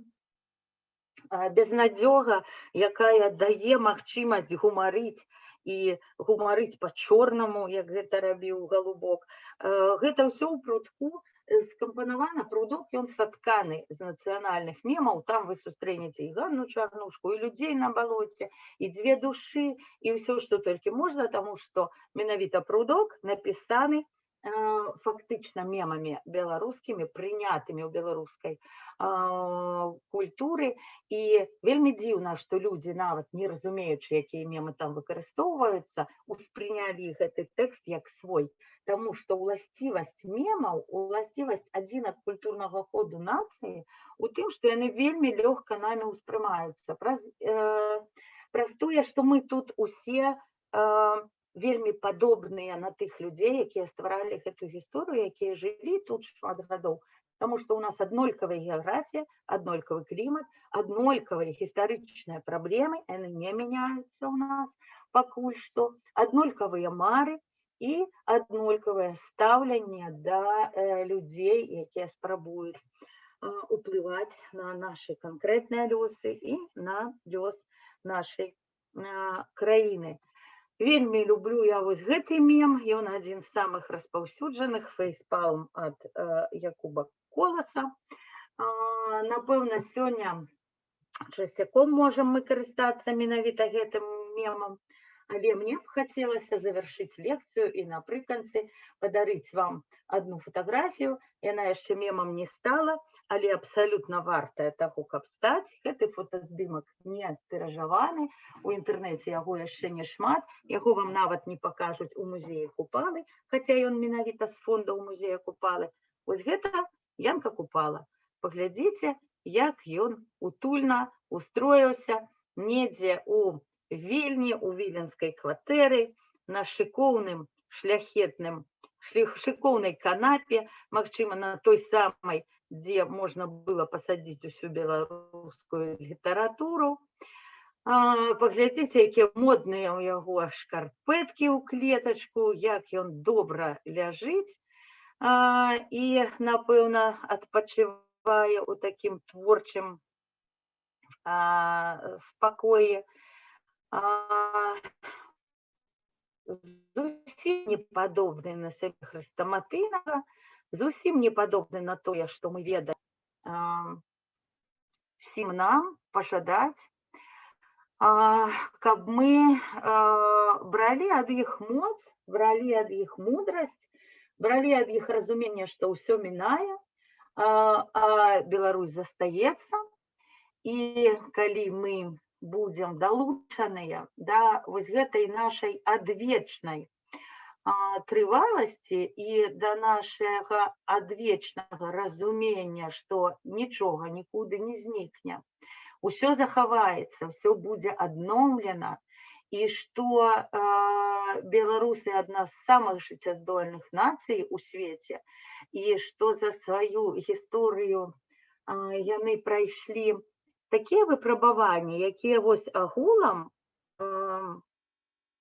безнадзёга, якая дае магчымасць гумарыць і гумарыць па-чорнаму, як гэта рабіў Галубок. Гэта ўсё ў Прудку скампанавана. Прудок ён сатканы з нацыянальных мемаў, там вы сустрэнеце і Ганну Чарнушку, і людзей на балоце, і дзве душы, і ўсё, што толькі можна, таму што менавіта Прудок напісаны фактычна мемамі беларускімі, прынятымі ў беларускай культуры. І вельмі дзіўна, што людзі, нават не разумеючы, якія мемы там выкарыстоўваюцца, успрынялі гэты тэкст як свой. Таму што ўласцівасць мемаў, уласцівасць адзінак культурнага коду нацыі у тым, што яны вельмі лёгка намі ўспрымаюцца. Праз тое, што мы тут усе вельмі падобныя на тых людзей, якія стваралі гэтую гісторыю, якія жылі тут шмат гадоў. Таму што ў нас аднолькавая геаграфія, аднолькавы клімат, аднолькавыя гістарычныя праблемы, яны не мяняюцца ў нас пакуль што, аднолькавыя мары і аднолькавае стаўленне да людзей, якія спрабуюць уплываць на нашы канкрэтныя лёсы і на лёс нашай краіны. Вельмі люблю я вось гэты мем, ён адзін з самых распаўсюджаных, фейспалм ад Якуба Коласа. Напэўна, сёння часцяком можам мы карыстацца менавіта гэтым мемам, але мне б хацелася завяршыць лекцыю і напрыканцы падарыць вам адну фатаграфію. Яна яшчэ мемам не стала, але абсалютна вартая таго, каб стаць. Гэты фотаздымак не тыражаваны, у інтэрнэце яго яшчэ не шмат, яго вам нават не пакажуць у музеі Купалы, хаця ён менавіта з фондаў музея Купалы. Вось гэта Янка Купала. Паглядзіце, як ён утульна устроіўся недзе у Вільні, у віленскай кватэры, на шыкоўным шляхетным шыкоўнай канапе, магчыма, на той самай, дзе можна было пасадзіць усю беларускую літаратуру. Паглядзіце, якія модныя ў яго шкарпэткі ў клетачку, як ён добра ляжыць і, напэўна, адпачывае ў такім творчым спакоі. Зусім не падобны на сябе хрэстаматыйнага, зусім не падобны на тое, што мы ведаем. Всім нам пажадаць, каб мы бралі ад іх моц, бралі ад іх мудрасць, бралі ад іх разуменне, што ўсё мінае, а Беларусь застаецца. І калі мы будзем далучаныя да вось гэтай нашай адвечнай трываласці і да нашага адвечнага разумення, што нічога нікуды не знікне, усё захаваецца, ўсё будзе адноўлена, і што беларусы адна з самых жыццяздольных нацый у свеце, і што за сваю гісторыю яны прайшлі такія выпрабаванні, якія вось агулам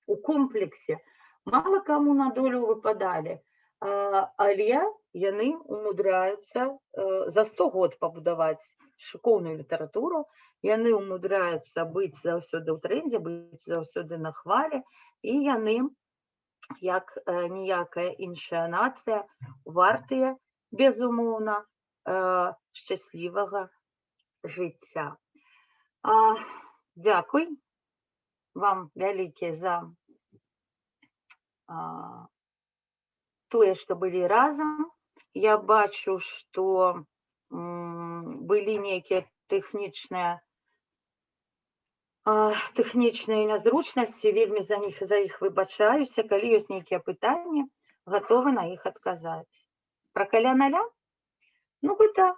у комплексе мала каму на долю выпадалі, але яны умудряюцца за 100 год пабудаваць шыкоўную літаратуру, яны умудряюцца быць заўсёды ў трэндзе, быць заўсёды на хвале, і яны, як ніякая іншая нацыя, вартыя, безумоўна, шчаслівага жыцця. Дзякуй вам вялікі за тое, што былі разам. Я бачу, што былі нейкія тэхнічныя нязручнасці, вельмі за іх выбачаюся. Калі ёсць нейкія пытанні, гатова на іх адказаць. Пра каля наля? Ну, гэта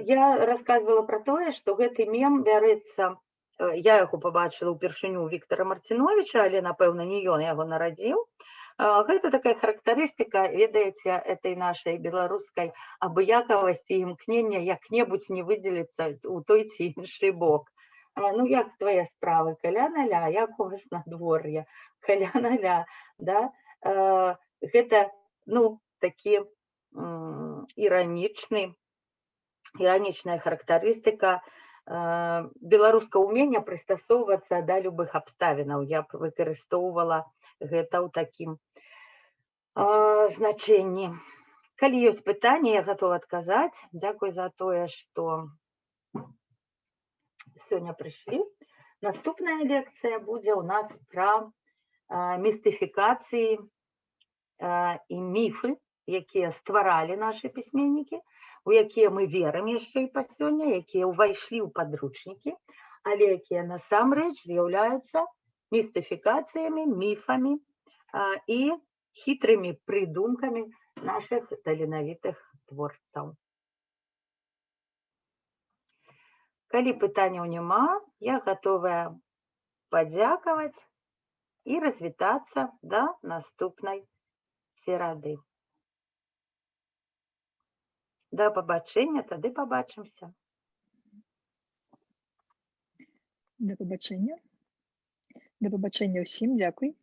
я расказвала пра тое, што гэты мем бярэцца, я яго пабачыла ўпершыню ў Віктара Марціновіча, але, напэўна, не ён яго нарадзіў. Гэта такая характарыстыка, ведаеце, этой нашай беларускай абыякавасці і імкнення як-небудзь не выдзеліцца ў той ці іншы бок. Ну, як твае справы? Каля наля, як у вас надвор'е? Каля наля, да? Гэта, ну, такі іранічная характарыстыка беларускага ўмення прыстасоўвацца да любых абставінаў. Я б выкарыстоўвала гэта ў такім значэнні. Калі ёсць пытанні, я гатова адказаць. Дзякуй за тое, што сёння прыйшлі. Наступная лекцыя будзе ў нас пра містыфікацыі і міфы, якія стваралі нашы пісьменнікі, у якія мы верым яшчэ і па сёння, якія ўвайшлі ў падручнікі, але якія насамрэч з'яўляюцца містыфікацыямі, міфамі і хітрымі прыдумкамі нашых таленавітых творцаў. Калі пытанняў няма, я гатовая падзякаваць і развітацца да наступнай серады. Да пабачэння, тады пабачымся.
Да пабачэння. Да пабачэння ўсім, дзякуй.